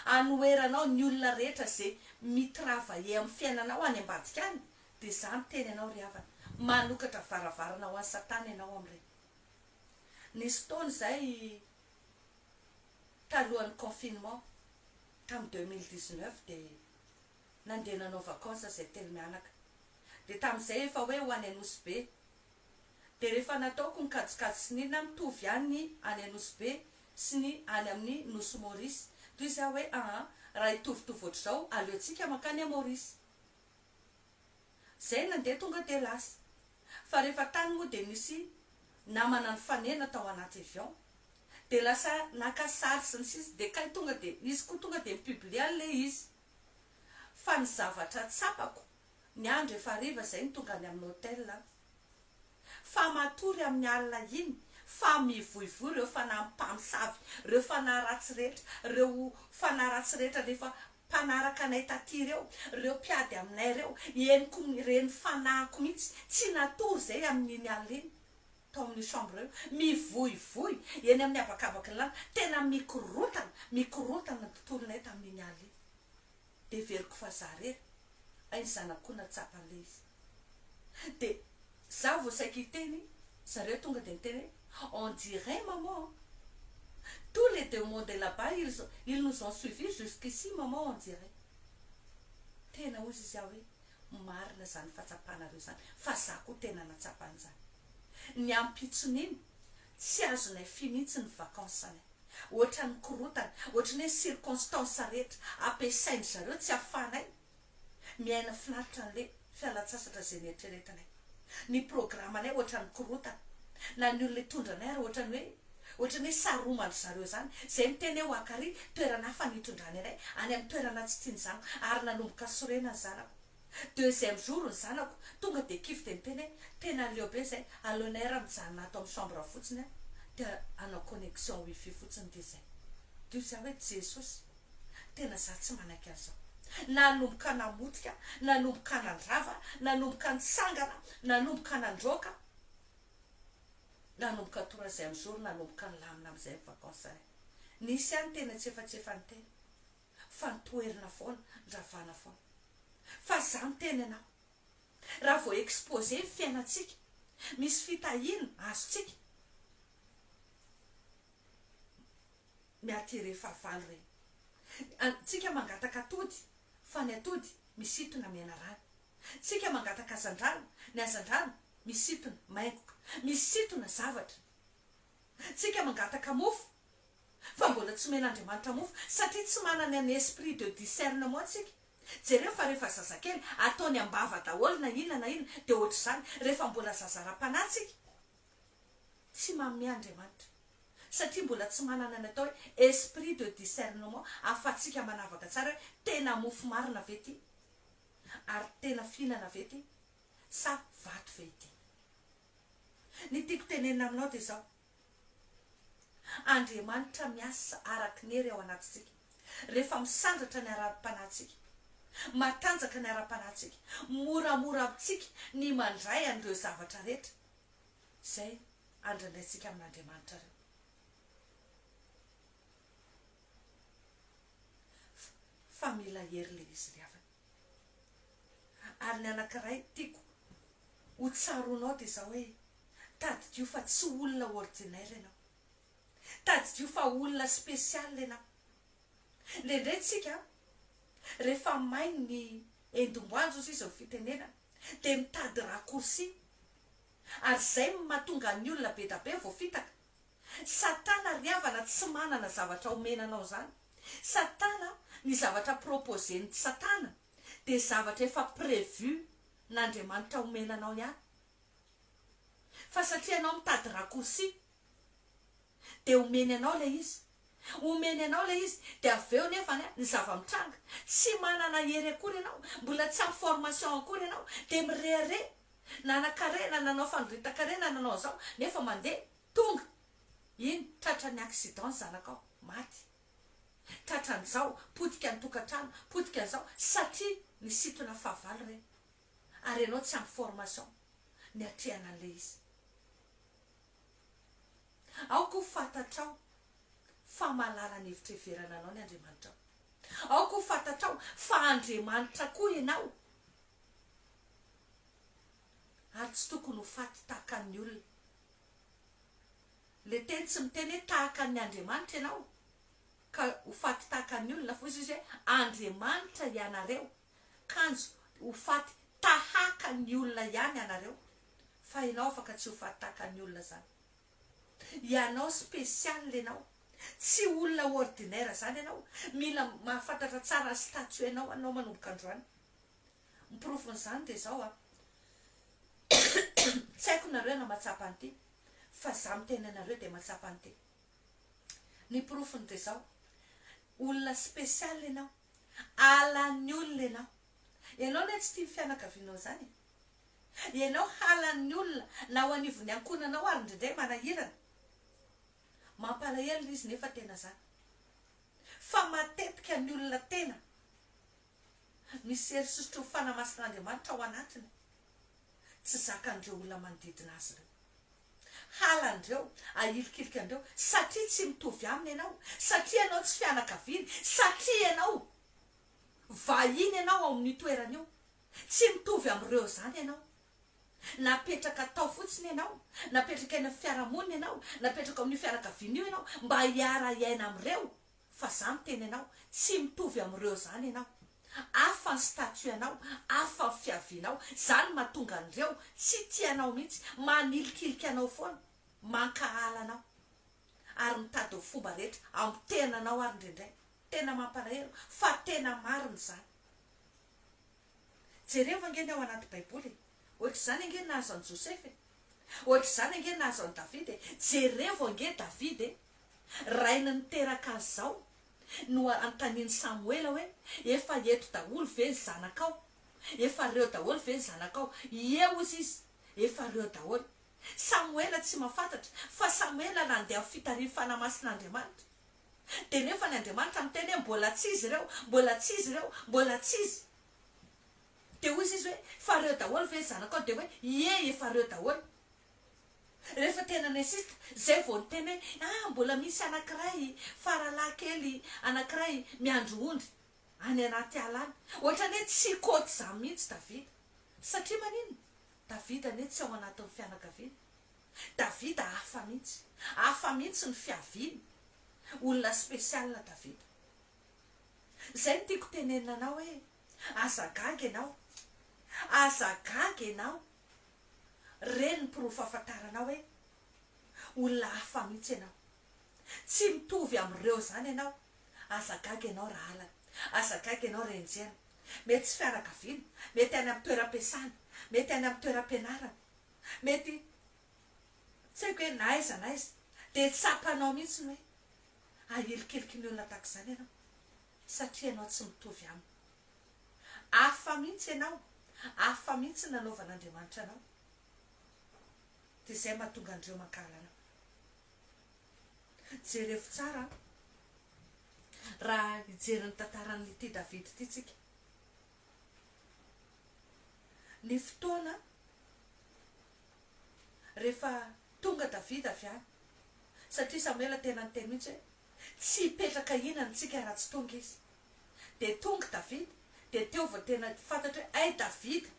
anoheranao ny olona rehetra ze mi-travailler amin'ny fiainanao any ambadika any dia za miteny anao ry havana, manokatra varavarana ho an'i satana ianao amin'ireny. Nisy fotoana izay talohan'ny confinement tamin'ny 2019 dia nandeha nanao vacances zay telo mianaka. Dia tamin'izay efa hoe ho any Nosy Be Dia rehefa nataoko ny kajikajy sy ny inona, mitovy ihany ny any Anosibe sy ny any amin'ny Nosy Maurice. Toy izy aho hoe aa, raha hitovitovy ohatr'izao, aleontsika mankany à Maurice. Zay nandeha tonga dia lasa. Fa rehefa tany moa dia nisy namana nifanena tao anaty avion. Dia lasa naka sary sy ny sisa, dia kay tonga dia, izy koa tonga dia ni-publier an'ilay izy. Fa ny zavatra tsapako, Ny andro efa hariva izay no tonga any amin'ny hotel an. Fa matory amin'ny alina iny fa mivoivoy ireo fanahy mpamosavy, ireo fanahy ratsy rehetra, ireo fanahy ratsy rehetra rehefa mpanaraka anay taty ireo, ireo mpiady aminay ireo, henoko ireny fanahiko mihitsy, tsy natory izay amin'iny alina iny tao amin'io chambre io, mivoivoy eny amin'ny habakabaky ny lanitra, tena mikorontana, mikorontana ny tontolonay tamin'iny alina iny. Dia heveriko fa za rery, hay ny zanako koa nahatsapa an'ilay izy. Dia za vao saika hiteny, zareo tonga dia niteny hoe on dirait maman an! Tous les demons de là-bas ils ils nous ont suivis jusqu'ici maman on dirait. Tena hozy izy aho hoe marina izany fahatsapanareo izany fa za koa tena nahatsapa an'izany. Ny ampitson'iny tsy azonay fy mihitsy ny vacances-nay. Ohatran'ny korontana, ohatran'ny hoe circonstance rehetra ampiasain-dry zareo tsy ahafahanay miaina finaritra an'le fialantsasatra izay neritreretinay. Ny programanay ohatran'ny korontana, na ny olona hitondra anay ary ohatran'ny hoe ohatran'ny hoe saroman-dry zareo izany. Izay miteny hoe ho akary toerana hafa ny hitondrany anay, any amin'ny toerana tsy tian'ny zanako. Ary nanomboka sorena ny zanako. Deuxième jour ny zanako tonga dia kivy dia niteny hoe tena aleo be zay, aleonay raha mijanona ato amin'ny chambre fotsiny aho dia hanao connexion wifi fotsiny dia zay. Dia hoy za hoe Jesosy, tena za tsy manaiky an'izao. Nanomboka namotika, nanomboka nandrava, nanomboka nitsangana, nanomboka nandroaka, nanomboka troisième jour nanomboka nilamina amin'izay ny vacances-nay. Nisy ihany teny antsefatsefany teny. fa notoherina foana, ndravana foana. Fa za miteny anao, raha vao exposé ny fiainantsika, misy fitahiana azontsika, mi-attirer fahavalo ireny. Tsika mangataka atody, fa ny atody misintona menarana. Tsika mangataka hazandrano, ny hazandrano misintona maingoka, misintona zavatra. Tsika mangataka mofo, Fa mbola tsy omen'Andriamanitra mofo satria tsy manana ny esprit de discernement tsika. Jereo fa rehefa zazakely ataony am-bava daholo na inona na inona dia ohatr'izany rehefa mbola zaza ara-panahy tsika. Tsy manome Andriamanitra satria mbola tsy manana ny atao hoe esprit de discernement ahafahantsika manavaka tsara hoe tena mofo marina ve ity ary tena fihinana ve ity sa vato ve ity. Ny tiako tenenina aminao dia izao. Andriamanitra miasa araka ny hery ao anatintsika. Rehefa misandratra ny ara-panahintsika, matanjaka ny ara-panahintsika, moramora amintsika ny mandray an'ireo zavatra rehetra izay andrandraintsika amin'Andriamanitra ireo. Fa mila hery ilay izy ry havana. Ary ny anankiray tiako ho tsaroanao dia izao hoe, tadidio fa tsy olona ordinaire ianao. Tadidio fa olona spécial ianao. Indraindray tsika rehefa may ny endim-boanjo hozy izy ny fitenenana dia mitady raccourci ary izay no mahatonga ny olona be da be voafitaka. Satana ry havana tsy manana zavatra omena anao izany. Satana, ny zavatra proposer-n'i satana dia zavatra efa prévu n'Andriamanitra omena anao ihany. Fa satria ianao mitady raccourci dia omeny anao ilay izy. Omeny anao ilay izy dia avy eo nefa ny zava-mitranga, tsy manana hery akory ianao, mbola tsy ampy formation akory ianao dia mirehareha, nanan-karena, nanao fandoritan-karena, nanao an'izao, nefa mandeha, tonga, iny, tratran'ny accident ny zanakao, maty. Tratran'izao, potika ny tokantrano, potika an'izao, satria nisintona fahavalo ireny. Ary ianao tsy ampy formation niatrehana an'ilay izy. Aoka ho fantatrao fa mahalala ny hevitra heverana anao ny Andriamanitrao. Aoka ho fantatrao fa Andriamanitra koa ianao ary tsy tokony ho faty tahaka ny olona. Ilay teny tsy miteny hoe tahaka ny Andriamanitra ianao ka ho faty tahaka ny olona fa hoy izy hoe Andriamanitra ianareo kanjo ho faty tahaka ny olona ihany ianareo fa ianao afaka tsy ho faty tahaka ny olona izany. Ianao spécial ianao. Tsy olona ordinaire izany ianao. Mila mahafantatra tsara ny statut-nao ianao manomboka androany. Ny porofon'izany dia izao an, tsy haiko nareo na mahatsapa an'ity fa za miteny anareo dia mahatsapa an'ity. Ny porofony dia izao, olona spécial ianao, halan'ny olona ianao. Ianao anie tsy tia ny fianakavianao izany e. Ianao halan'ny olona na ao anivon'ny ankohonanao ary indraindray manahirana. Mampalahelo ilay izy nefa tena zany. Fa matetika ny olona tena misy hery sosotry ny Fanahy Masin'Andriamanitra ao anatiny tsy zakan'ireo olona manodidina azy ireo. Halan'ireo, ahilikilika an'ireo satria tsy mitovy aminy ianao, satria ianao tsy fianakaviany, satria ianao vahiny ianao ao amin'io toerana io. Tsy mitovy amin'ireo izany ianao. Napetraka tao fotsiny ianao, napetraka eny amin'ny fiarahamonina ianao, napetraka ao amin'io fianakaviana io ianao mba hiara-hiaina amin'ireo, fa za miteny anao, tsy mitovy amin'ireo izany ianao. Hafa ny statut anao, hafa ny fiavianao, izany no mahatonga an'ireo tsy tia anao mihitsy, manilikilika anao foana, mankahala anao, ary mitady ny fomba rehetra hamotehana anao ary indraindray. Tena mampalahelo fa tena marina izany. Jerevo ange ny ao anaty baiboly e! Ohatr'izany ange nahazo an'i Josefa e! Ohatr'izany ange nahazo an'i Davida e! Jerevo ange Davida e! Rainy niteraka azy izao no anontanian'i Samoela hoe, efa eto daholo ve ny zanakao? Efa reo daholo ve ny zanakao? Ie hozy izy, efa reo daholo. Samoela tsy mahafantatra fa Samoela nandeha amin'ny fitarihin'ny Fanahy Masin'Andriamanitra. Dia nefa ny Andriamanitra miteny hoe mbola tsy izy ireo, mbola tsy izy ireo, mbola tsy izy. Dia hoy izy hoe, fa ireo daholo ve ny zanakao? Dia hoe, ie, efa ireo daholo. Rehefa tena ni-insiste, izay vao niteny hoe, ah, mbola misy anankiray, faralahy kely anankiray miandry ondry any anaty ala any. Ohatran'ny hoe tsy kôty izany mihitsy Davida. Satria maninona? Davida anie tsy ao anatin'ny fianakaviana. Davida hafa mihitsy. Hafa mihitsy ny fiaviany. Olona spécial Davida. Izay no tiako tenenina anao hoe aza gaga ianao. Aza gaga ianao. Ireny ny porofo ahafantaranao hoe olona hafa mihitsy ianao. Tsy mitovy amin'ireo izany ianao. Aza gaga ianao raha halana. Aza gaga ianao raha enjehina. Mety tsy fianakaviana, mety any amin'ny toeram-piasana, mety any amin'ny toeram-pianarana. Mety tsy haiko hoe na aiza na aiza dia tsapanao mihitsy ny hoe ahilikiliky ny olona tahaka izany ianao satria ianao tsy mitovy aminy. Hafa mihitsy ianao, hafa mihitsy ny nanaovan'Andriamanitra anao. Dia izay mahatonga an'ireo mankahala anao. Jerevo tsara an! Raha hijery ny tantaran'ity Davida ity tsika. Ny fotoana rehefa tonga Davida avy any, satria Samoela tena niteny mihitsy hoe tsy hipetraka hihinana tsika raha tsy tonga izy. Dia tonga Davida, dia teo vao tena fantatra hoe hay Davida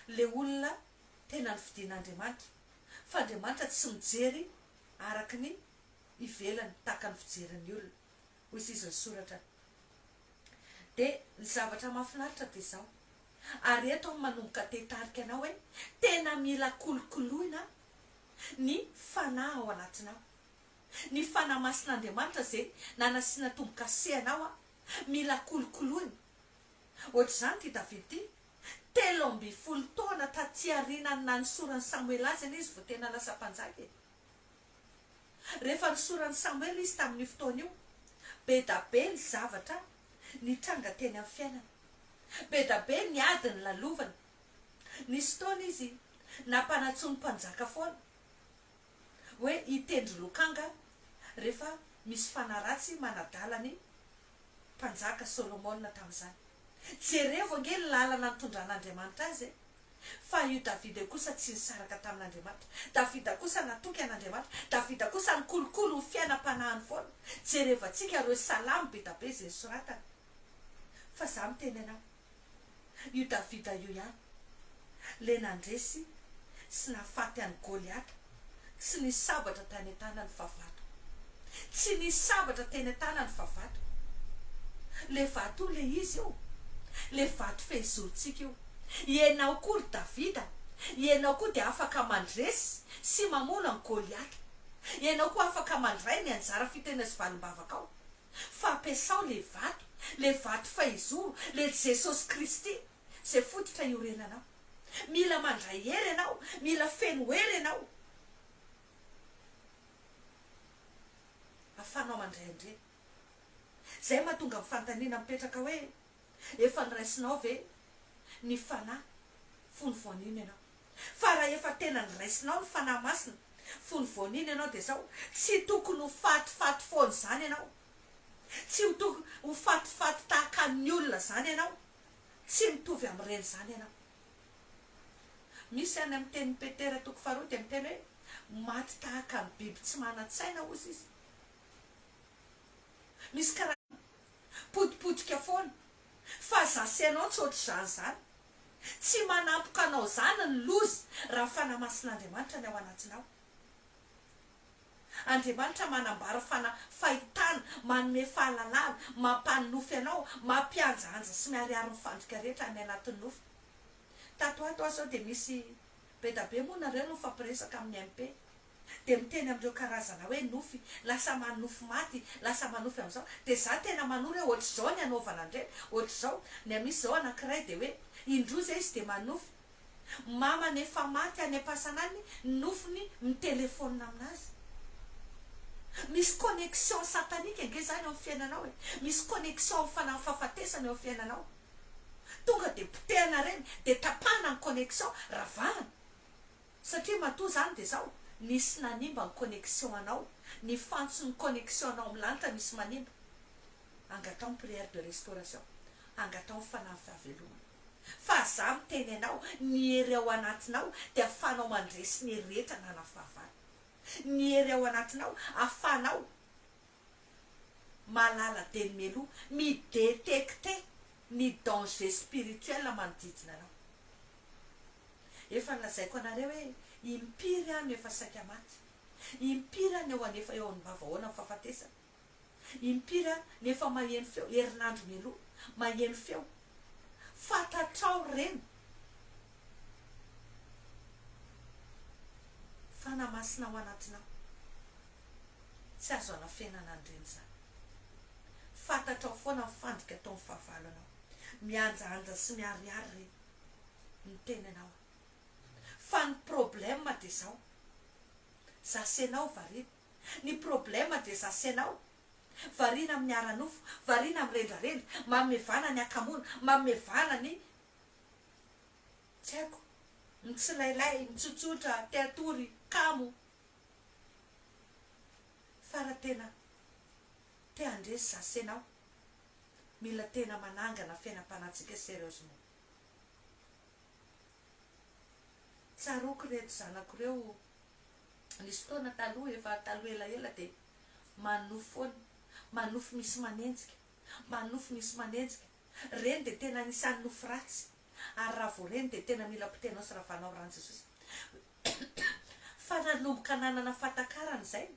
ilay olona tena nofidin'Andriamanitra. Fa Andriamanitra tsy mijery araka ny ivelany tahaka ny fijerin'ny olona, hoy izy ny soratra. Dia ny zavatra mahafinaritra dia izao, ary eto aho manomboka te hitarika anao hoe tena mila kolokoloina ny fanahy ao anatinao. Ny Fanahy Masin'Andriamanitra izay nanasiana tombo-kase anao mila kolokoloina. Ohatr'izany ity Davida ity. 13 taona taty aorianan'ny nanosoran'i Samoela azy anie izy vao tena lasa mpanjaka e. Rehefa nosoran'i Samoela izy tamin'io fotoana io, be da be ny zavatra nitranga teny amin'ny fiainany. Be da be ny ady nolalovany. Nisy fotoana izy nampanantsoin'ny mpanjaka foana hoe hitendry lokanga rehefa misy fanahy ratsy manadala ny mpanjaka Solomona tamin'izany. Jerevo ange ny lalana nitondran'Andriamanitra azy e! Fa io Davida io kosa tsy nisaraka tamin'Andriamanitra. Davida kosa natoky an'Andriamanitra. Davida kosa nikolokolo ny fiainam-panahiny foana. Jerevantsika ireo salamo be da be izay nosoratany. Fa za miteny anao, io Davida io ihany, le nandresy sy nahafaty an'i Goliata, tsy nisy sabatra tany an-tanany fa vato. Tsy nisy sabatra teny an-tanany fa vato. Le vato io le izy io. Le vato fehizorontsika io. Ianao koa ry Davida, ianao koa dia afaka mandresy sy mamono an'i Goliata. Ianao koa afaka mandray ny anjara fitena sy valim-bavakao. Fa ampiasao le vato, le vato fehizoro, le Jesosy Kristy, izay fototra iorenanao. Mila mandray hery ianao, mila feno hery ianao. Ahafahanao mandray an'ireny. Izay mahatonga ny fanontaniana mipetraka hoe, efa noraisinao ve ny Fanahy fony vao nino ianao? Fa raha efa tena noraisinao ny Fanahy Masina fony vao nino ianao dia izao, tsy tokony ho fatifaty foana izany ianao. Tsy ho tokony ho fatifaty tahaka ny olona izany ianao. Tsy mitovy amin'ireny izany ianao. Misy any amin'ny tenin'i Petera toko faharoa dia miteny hoe maty tahaka ny biby tsy manan-tsaina hozy izy. Misy karazana potipotika foana. Fa za sy ianao tsy ohatr'izany izany. Tsy manampoka anao izany ny loza raha ny Fanahy Masin'Andriamanitra ny ao anatinao. Andriamanitra manambara fana fahitana, manome fahalalana, mampanonofy anao, mampihanjahanja sy miharihary ny fandrika rehetra any anatin'ny nofy. Tato ho ato aho zao dia misy be da be moa nareo no mifampiresaka amin'ny MP dia miteny amin'ireo karazana hoe nofy, lasa manonofy maty, lasa manofy amin'izao, dia za tena manoro hoe ohatr'izao ny hanaovana an'ireny, ohatr'izao, ny misy zao anankiray dia hoe indroa zay izy dia manofy, Mamany efa maty any am-pasana any nofiny mi-telephone aminazy. Misy connexion satanique ange zany eo amin'ny fiainanao e. Misy connexion amin'ny fanahy fahafatesana eo amin'ny fiainanao. Tonga dia potehana ireny, dia tapahana ny connexion, ravahana. Satria matoa zany dia zao, nisy nanimba ny connexion anao, ny fantson'ny connexion anao amin'ny lanitra misy manimba. Angataho ny prière de restauration, angataho ny fanahy fahavelomana. Fa za miteny anao, ny hery ao anatinao dia afahanao mandresy ny hery rehetra ananan'ny fahavalo. Ny hery ao anatinao afahanao mahalala dieny mialoha, mi-detecter ny danger spirituel manodidina anao. Efa nolazaiko anareo hoe impiry aho no efa saika maty, impiry aho no eo anefa eo ambavahoana amin'ny fahafatesana. Impiry aho no efa maheno feo, herinandro mialoha, maheno feo. Fantatrao ireny. Fanahy Masina ao anatinao. Tsy azo anafenana an'ireny izany. Fantatrao foana ny fandrika ataon'ny fahavalo anao. Mihanjahanja sy miharihary ireny. Miteny anao aho. Fa ny problème dia izao. Za sy ianao variana. Ny problème dia za sy ianao variana amin'ny ara-nofo, variana amin'ny rendrarendra, manome vahana ny hakamoana, manome vahana ny tsy haiko, mitsilailay, mitsotsotra, te hatory, kamo. Fa raha. tena te handresy za sy enao. Mila tena manangana fiainam-panahintsika sérieusement. Tsaroako ireto zanako ireo nisy fotoana taloha efa taloha elaela dia manonofy foana, manonofy misy manenjika, manonofy misy manenjika. Ireny dia tena anisan'ny nofy ratsy ary raha vao ireny dia tena mila potehinao sy ravanao rano Jesosy. Fa nanomboka nanana fahatakarana izay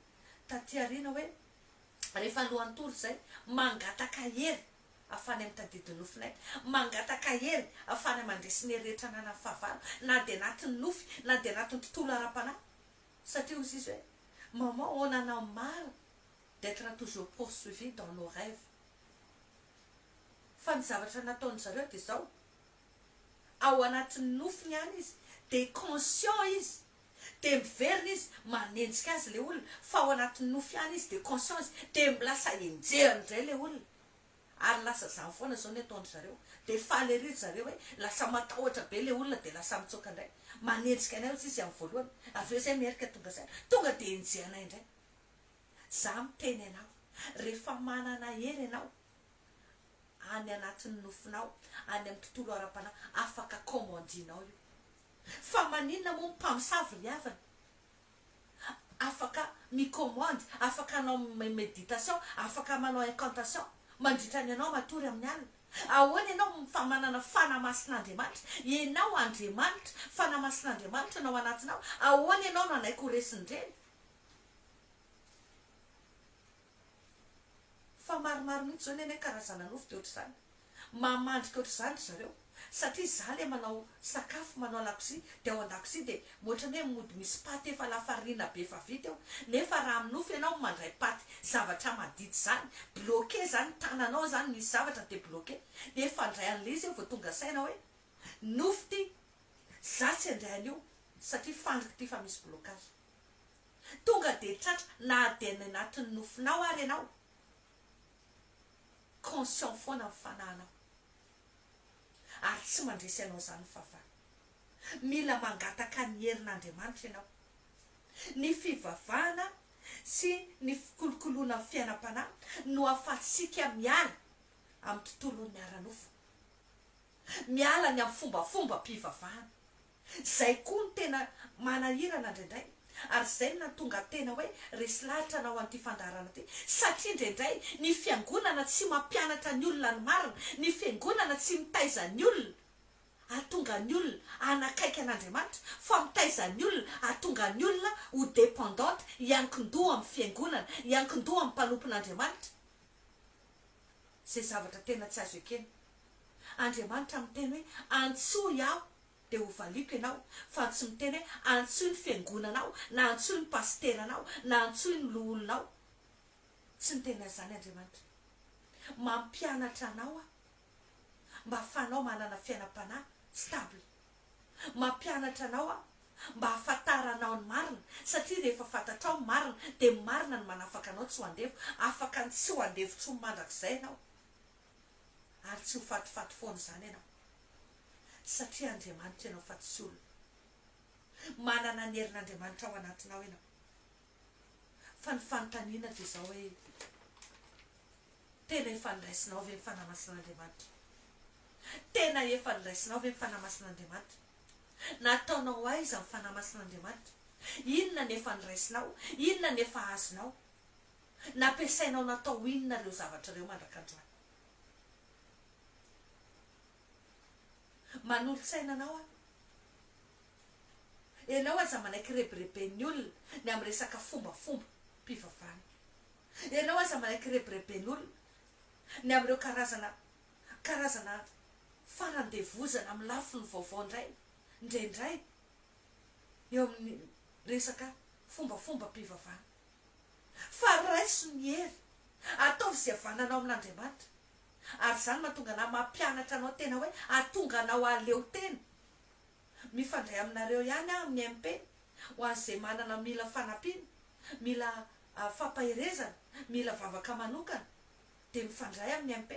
taty aoriana hoe rehefa alohan'ny tory izay mangataka hery afahany mitadidy ny nofinay, mangataka hery afahany mandresy ny hery rehetra ananan'ny fahavalo na dia anatin'ny nofy na dia anatin'ny tontolo ara-panahy satria hoy izy hoe maman on en a marre d'etre toujours poursuivi dans nos rêves fa ny zavatra nataon-dry zareo dia izao ao anatin'ny nofiny any izy dia conscient izy dia miverina izy manenjika azy ilay olona fa ao anatin'ny nofy ihany izy dia conscient izy dia lasa enjehiny indray ilay olona ary lasa izany foana izao ny ataon-dry zareo dia faly ery ry zareo hoe lasa matahotra be ilay olona dia lasa mitsoaka indray manenjika anay ozy izy amin'ny voalohany avy eo izay miherika tonga saina tonga dia enjehanay indray za miteny anao rehefa manana hery ianao any anatin'ny nofinao any amin'ny tontolo ara-panahy afaka commandinao io Fa maninona moa ny mpamosavy ry havana? Afaka mi-commande, afaka hanao méditation, afaka manao incantation mandritra ny anao matory amin'ny alina. Ahoana ianao fa manana Fanahy Masin'Andriamanitra? Ianao Andriamanitra, Fanahy Masin'Andriamanitra no ao anatinao, ahoana ianao no hanaiky ho resin'ireny? Fa maromaro mihitsy izao ny anay karazana nofy dia ohatr'izany. Mamandrika ohatr'izany ry zareo satria za le manao sakafo manao lakozia dia ao an-dakozia dia ohatrany hoe mody misy paty efa lafarina be efa vita eo nefa raha amin'ny nofy ianao mandray paty zavatra madity zany bloqué zany tananao zany misy zavatra dia bloqué dia efa handray an'ilay izy eo vao tonga saina hoe nofy ty za tsy handray an'io satria fandrika ity fa misy blocage tonga dia tratra na dia any anatin'ny nofinao ary ianao Conscient foana ny fanahinao. Ary tsy mandresy anao izany ny fahavalo. Mila mangataka ny herin'Andriamanitra ianao. Ny fivavahana sy ny fikolokoloana ny fiainam-panahy no ahafahantsika miala amin'ny tontolon'ny ara-nofo. Miala ny amin'ny fombafombam-pivavahana. Izay koa no tena manahirana indraindray, ary izay no nahatonga tena hoe resy lahatra hanao an'ity fandaharana ity, satria indraindray ny fiangonana tsy mampianatra ny olona ny marina, ny fiangonana tsy mitaiza ny olona hahatonga ny olona hanakaiky an'Andriamanitra, fa mitaiza ny olona hahatonga ny olona ho dependante, hiankin-doha amin'ny fiangonana, hiankin-doha amin'ny mpanompon'Andriamanitra. Izay zavatra tena tsy azo ekena. Andriamanitra miteny hoe antsoy aho dia ho valiako ianao fa tsy miteny hoe antsoy ny fiangonanao na antsoy ny pasiteranao na antsoy ny loholonao. Tsy niteny an'izany Andriamanitra. Mampianatra anao aho mba ahafahanao manana fiainam-panahy stable. Mampianatra anao aho mba ahafantaranao ny marina satria rehefa fantatrao ny marina dia ny marina no manafaka anao tsy ho andevo. Afaka ny tsy ho andevo intsony mandrakizay ianao. Ary tsy ho fatifaty foana izany ianao. Satria Andriamanitra ianao fa tsy olona. Manana ny herin'Andriamanitra ao anatinao ianao. Fa ny fanontaniana dia izao hoe, tena efa noraisinao ve ny Fanahy Masin'Andriamanitra? Tena efa noraisinao ve ny Fanahy Masin'Andriamanitra? Nataonao aiza ny Fanahy Masin'Andriamanitra? Inona no efa noraisinao? Inona no efa azonao? Nampiasainao natao inona ireo zavatra ireo mandrak'androany? Manolo-tsaina anao aho. Ianao aza manaiky rebireben'ny olona ny amin'ny resaka fombafomba mpivavahana. Ianao aza manaiky rebireben'olona ny amin'ireo karazana karazana fanandevozana amin'ny lafiny vaovao indray indraindray eo amin'ny resaka fombafombam-pivavahana. Fa raiso ny hery, ataovy izay havananao amin'Andriamanitra. Ary izany mahatonga anah mampianatra anao tena hoe hahatonga anao hahaleo tena. Mifandray aminareo ihany aho amin'ny MP ho an'izay manana mila fanampiana, mila fampaherezana, mila vavaka manokana dia mifandray amin'ny MP.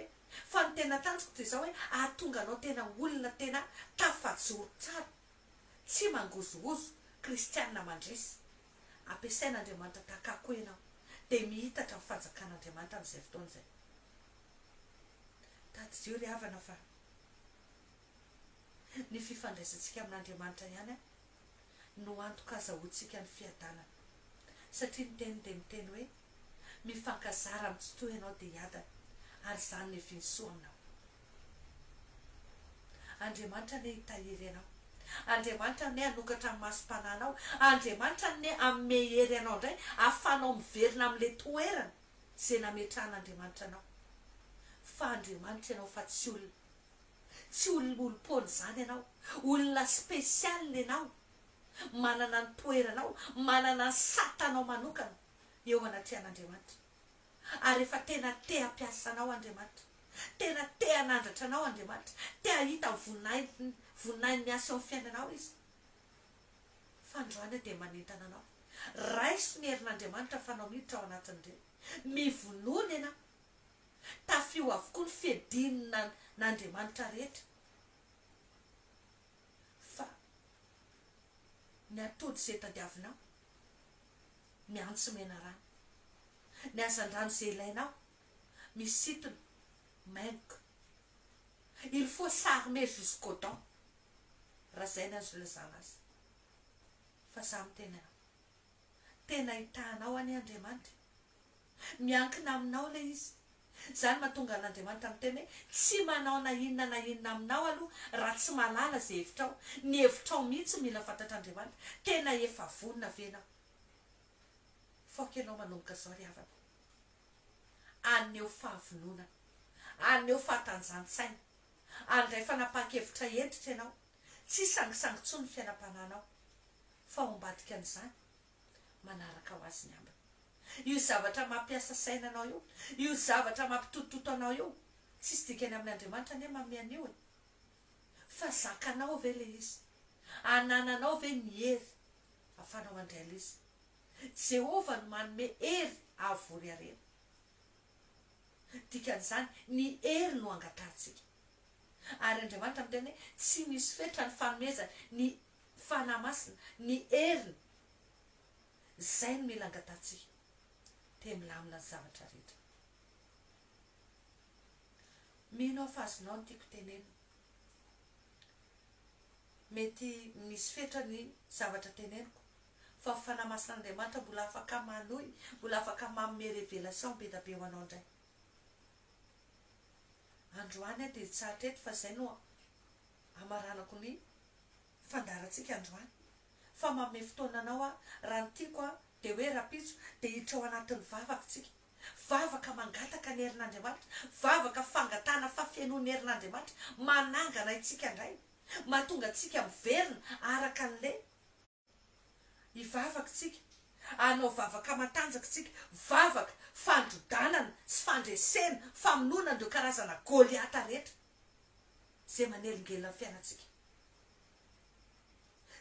Fa ny tena tanjoko dia izao hoe hahatonga anao tena olona tena tafajoro tsara, tsy mangozohozo, kristiana mandresy. Ampiasain'Andriamanitra tahaka ahy koa ianao. Dia mihitatra ny fanjakan'Andriamanitra amin'izay fotoana izay. Tadidio ry havana fa ny fifandraisantsika amin'Andriamanitra ihany no antoka azahoantsika ny fiadanana. Satria ny teniny dia miteny hoe, Mifankazara amin'ny Tsitoha ianao dia hiadana, ary izany no hiavian'ny soa aminao. Andriamanitra anie hitahiry anao. Andriamanitra anie hanokatra ny masom-panahinao. Andriamanitra anie hanome hery anao indray ahafahanao miverina amin'ilay toerana izay nametrahan'Andriamanitra anao. Fa Andriamanitra ianao fa tsy olona. Tsy olona olom-poana izany ianao. Olona spécial ianao. Manana ny toeranao, manana ny satanao manokana eo anatrehan'Andriamanitra. Ary efa tena te hampiasa anao Andriamanitra. Tena te hanandratra anao Andriamanitra. Te hahita ny voninahiny voninahiny miasa eo amin'ny fiainanao Izy. Fa androany aho dia manentana anao. Raiso ny herin'Andriamanitra fa anao miditra ao anatin'ireny. Mivonona ianao. Tafio avokoa ny fiadian'Andriamanitra rehetra. Fa ny atody izay tadiavinao, miantso menarana. Ny hazandrano izay ilainao, misintona, maingoka. Il faut s'armer jusqu'aux dents, raha izay ny azo ilazana azy. Fa za miteny anao, tena hitahanao anie Andriamanitra e. Miankina aminao ilay izy. Izany mahatonga an'Andriamanitra miteny hoe tsy manao na inona na inona aminao aloha raha tsy mahalala izay hevitrao. Ny hevitrao mihitsy mila fantatr'Andriamanitra. Tena efa vonona ve ianao? Faoka ianao manomboka izao ry havana. Haneho fahavononana. Haneho fahatanjahan-tsaina. Handray fanapahan-kevitra hentitra ianao. Tsy hisangisangy intsony ny fiainam-panahinao. Fa ao ambadika an'izany, manaraka ho azy ny ambiny. Io zavatra mampiasa saina anao io, io zavatra mampitotototo anao io, tsisy dikany amin'Andriamanitra anie manome an'io e! Fa zakanao ve ilay izy? Anananao ve ny hery ahafahanao mandray ilay izy? Jehovah no manome hery hahavory harena. Dikan'izany, ny hery no angatahantsika. Ary Andriamanitra miteny hoe tsy misy fetra ny fanomezany, ny Fanahy Masina, ny heriny. Izay no mila angatahantsika. Dia milamina ny zavatra rehetra. Mino aho fa azonao ny tiako tenenina. Mety misy fetra ny zavatra teneniko, fa ny Fanahy Masin'Andriamanitra mbola afaka manohy, mbola afaka manome révélation be da be ho anao indray. Androany aho dia hitsahatra eto fa izay no hamaranako ny fandaharantsika androany. Fa manome fotoana anao aho, raha ny tiako dia hoe rahampitso dia hiditra ao anatin'ny vavaka isika. Vavaka mangataka ny herin'Andriamanitra, vavaka fangatahana fahafenoan'ny herin'Andriamanitra, manangana antsika indray, mahatonga antsika miverina araka an'ilay Hivavaka isika, hanao vavaka matanjaka isika, vavaka fandrodanana sy fandresena, famonoana an'ireo karazana Goliata rehetra izay manelingelina ny fiainantsika.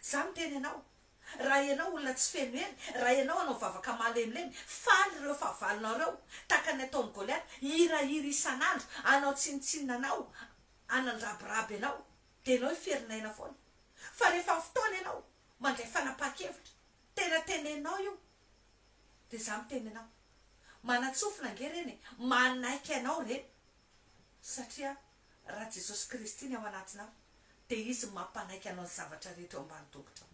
Izaho miteny anao, raha ianao olona tsy feno hery, raha ianao hanao vavaka malemilemy, faly ireo fahavalonao ireo, tahaka ny ataon'i Goliata, hihirahira isan'andro, hanao tsinontsinona anao, hanandrabiraby anao, dia ianao hiferinaina foana. Fa rehefa amin'ny fotoana ianao mandray fanapahan-kevitra, tena teneninao io, dia izaho miteny anao, manan-tsofina ange ireny e, manaiky anao ireny, satria raha Jesosy Kristy ny ao anatinao, dia Izy no mampanaiky anao ny zavatra rehetra eo ambany tongotrao.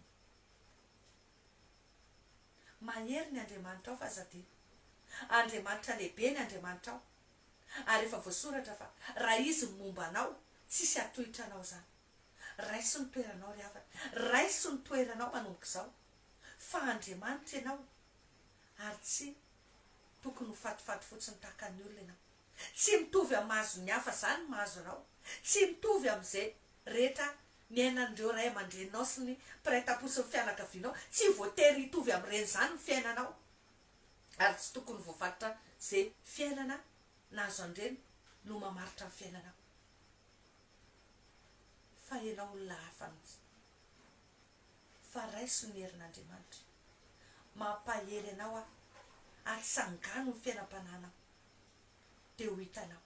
Mahery ny Andriamanitrao fa aza adino. Andriamanitra lehibe ny Andriamanitrao. Ary efa voasoratra fa raha Izy no momba anao, tsisy hatohitra anao izany. Raiso ny toeranao ry havana, raiso ny toeranao manomboka izao, fa Andriamanitra ianao ary tsy tokony ho fatifaty fotsiny tahaka ny olona ianao. Tsy mitovy amin'ny mahazo ny hafa izany ny mahazo anao, tsy mitovy amin'izay rehetra niainan'ireo ray aman-dreninao sy ny mpiray tampo sy ny fianakavianao, tsy voatery hitovy amin'ireny izany ny fiainanao ary tsy tokony voafaritra izay fiainana nahazo an'ireny no mamaritra ny fiainanao. Fa ianao olona hafa mihitsy. Fa raiso ny herin'Andriamanitra. Mampahery anao aho. Atsangano ny fiainam-panahinao. Dia ho hitanao.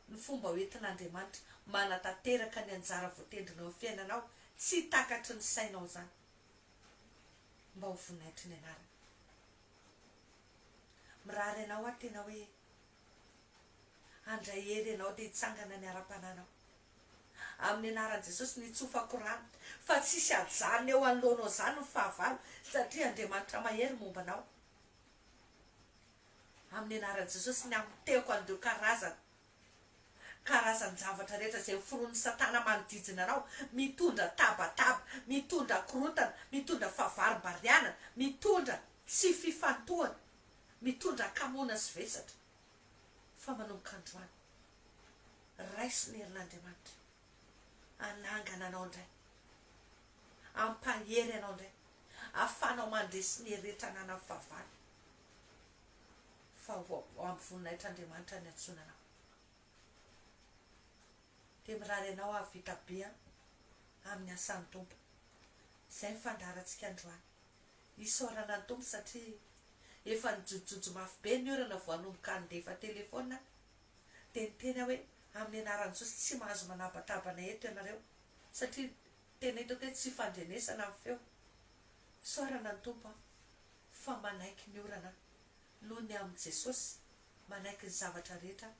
Ny fomba ho entin'Andriamanitra manatanteraka ny anjara voatendrinao eo fiainanao, tsy takatry ny sainao izany. Mba ho voninahitry ny anarany. Mirary anao aho tena hoe handray hery ianao dia hitsangana ny ara-panahinao. Amin'ny anaran'i Jesosy no itsofako rano fa tsisy hajanona eo anoloanao izany ny fahavalo satria Andriamanitra mahery momba anao. Amin'ny anaran'i Jesosy ny hamotehako an'ireo karazana karazan-javatra rehetra izay noforonin'i Satana manodidina anao, mitondra tabataba, mitondra korontana, mitondra fahavarimbarianana, mitondra tsy fifantohana, mitondra hakamoana sy vesatra. Fa manomboka androany, raiso ny herin'Andriamanitra hanangana anao indray, hampahery anao indray, hahafahanao mandresy ny hery rehetra ananan'ny fahavalo. Fa ho amin'ny voninahitr'Andriamanitra ny antsoina anao. Dia mirary anao hahavita be amin'ny asan'ny Tompo. Izay ny fandaharantsika androany. Isaorana ny Tompo satria efa nijojojojo mafy be ny orana vao hanomboka handefa telefaonina aho. Dia niteny aho hoe amin'ny anaran'i Jesosy tsy mahazo manabatabana eto ianareo satria tena hitako hoe tsy ifandrenesana ny feo. Isaorana ny Tompo an fa manaiky ny orana noho ny amin'i Jesosy, manaiky ny zavatra rehetra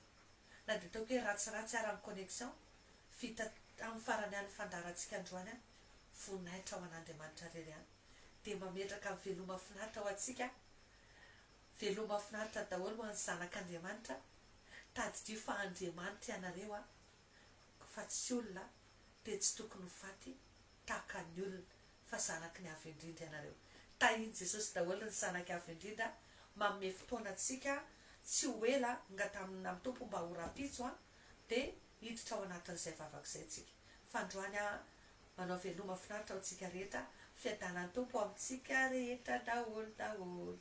na dia ataoko hoe ratsiratsy ara ny connexion, vita amin'ny farany ihany ny fandaharantsika androany an, voninahitra ho an'Andriamanitra irery ihany. Dia mametraka ny veloma finaritra ho antsika, veloma finaritra daholo ho an'ny zanak'Andriamanitra, tadidio fa Andriamanitra ianareo an, fa tsy olona, dia tsy tokony ho faty tahaka ny olona, fa zanaky ny Avo Indrindra ianareo. Tahin'i Jesosy daholo ny zanaky Avo Indrindra, manome fotoana antsika tsy ho ela angatamina amin'ny Tompo mba ho rahampitso an, dia hiditra ao anatin'izay vavaka izay tsika. Fa androany aho manao veloma finaritra ho antsika rehetra, fiadanan'ny Tompo amintsika rehetra daholo daholo.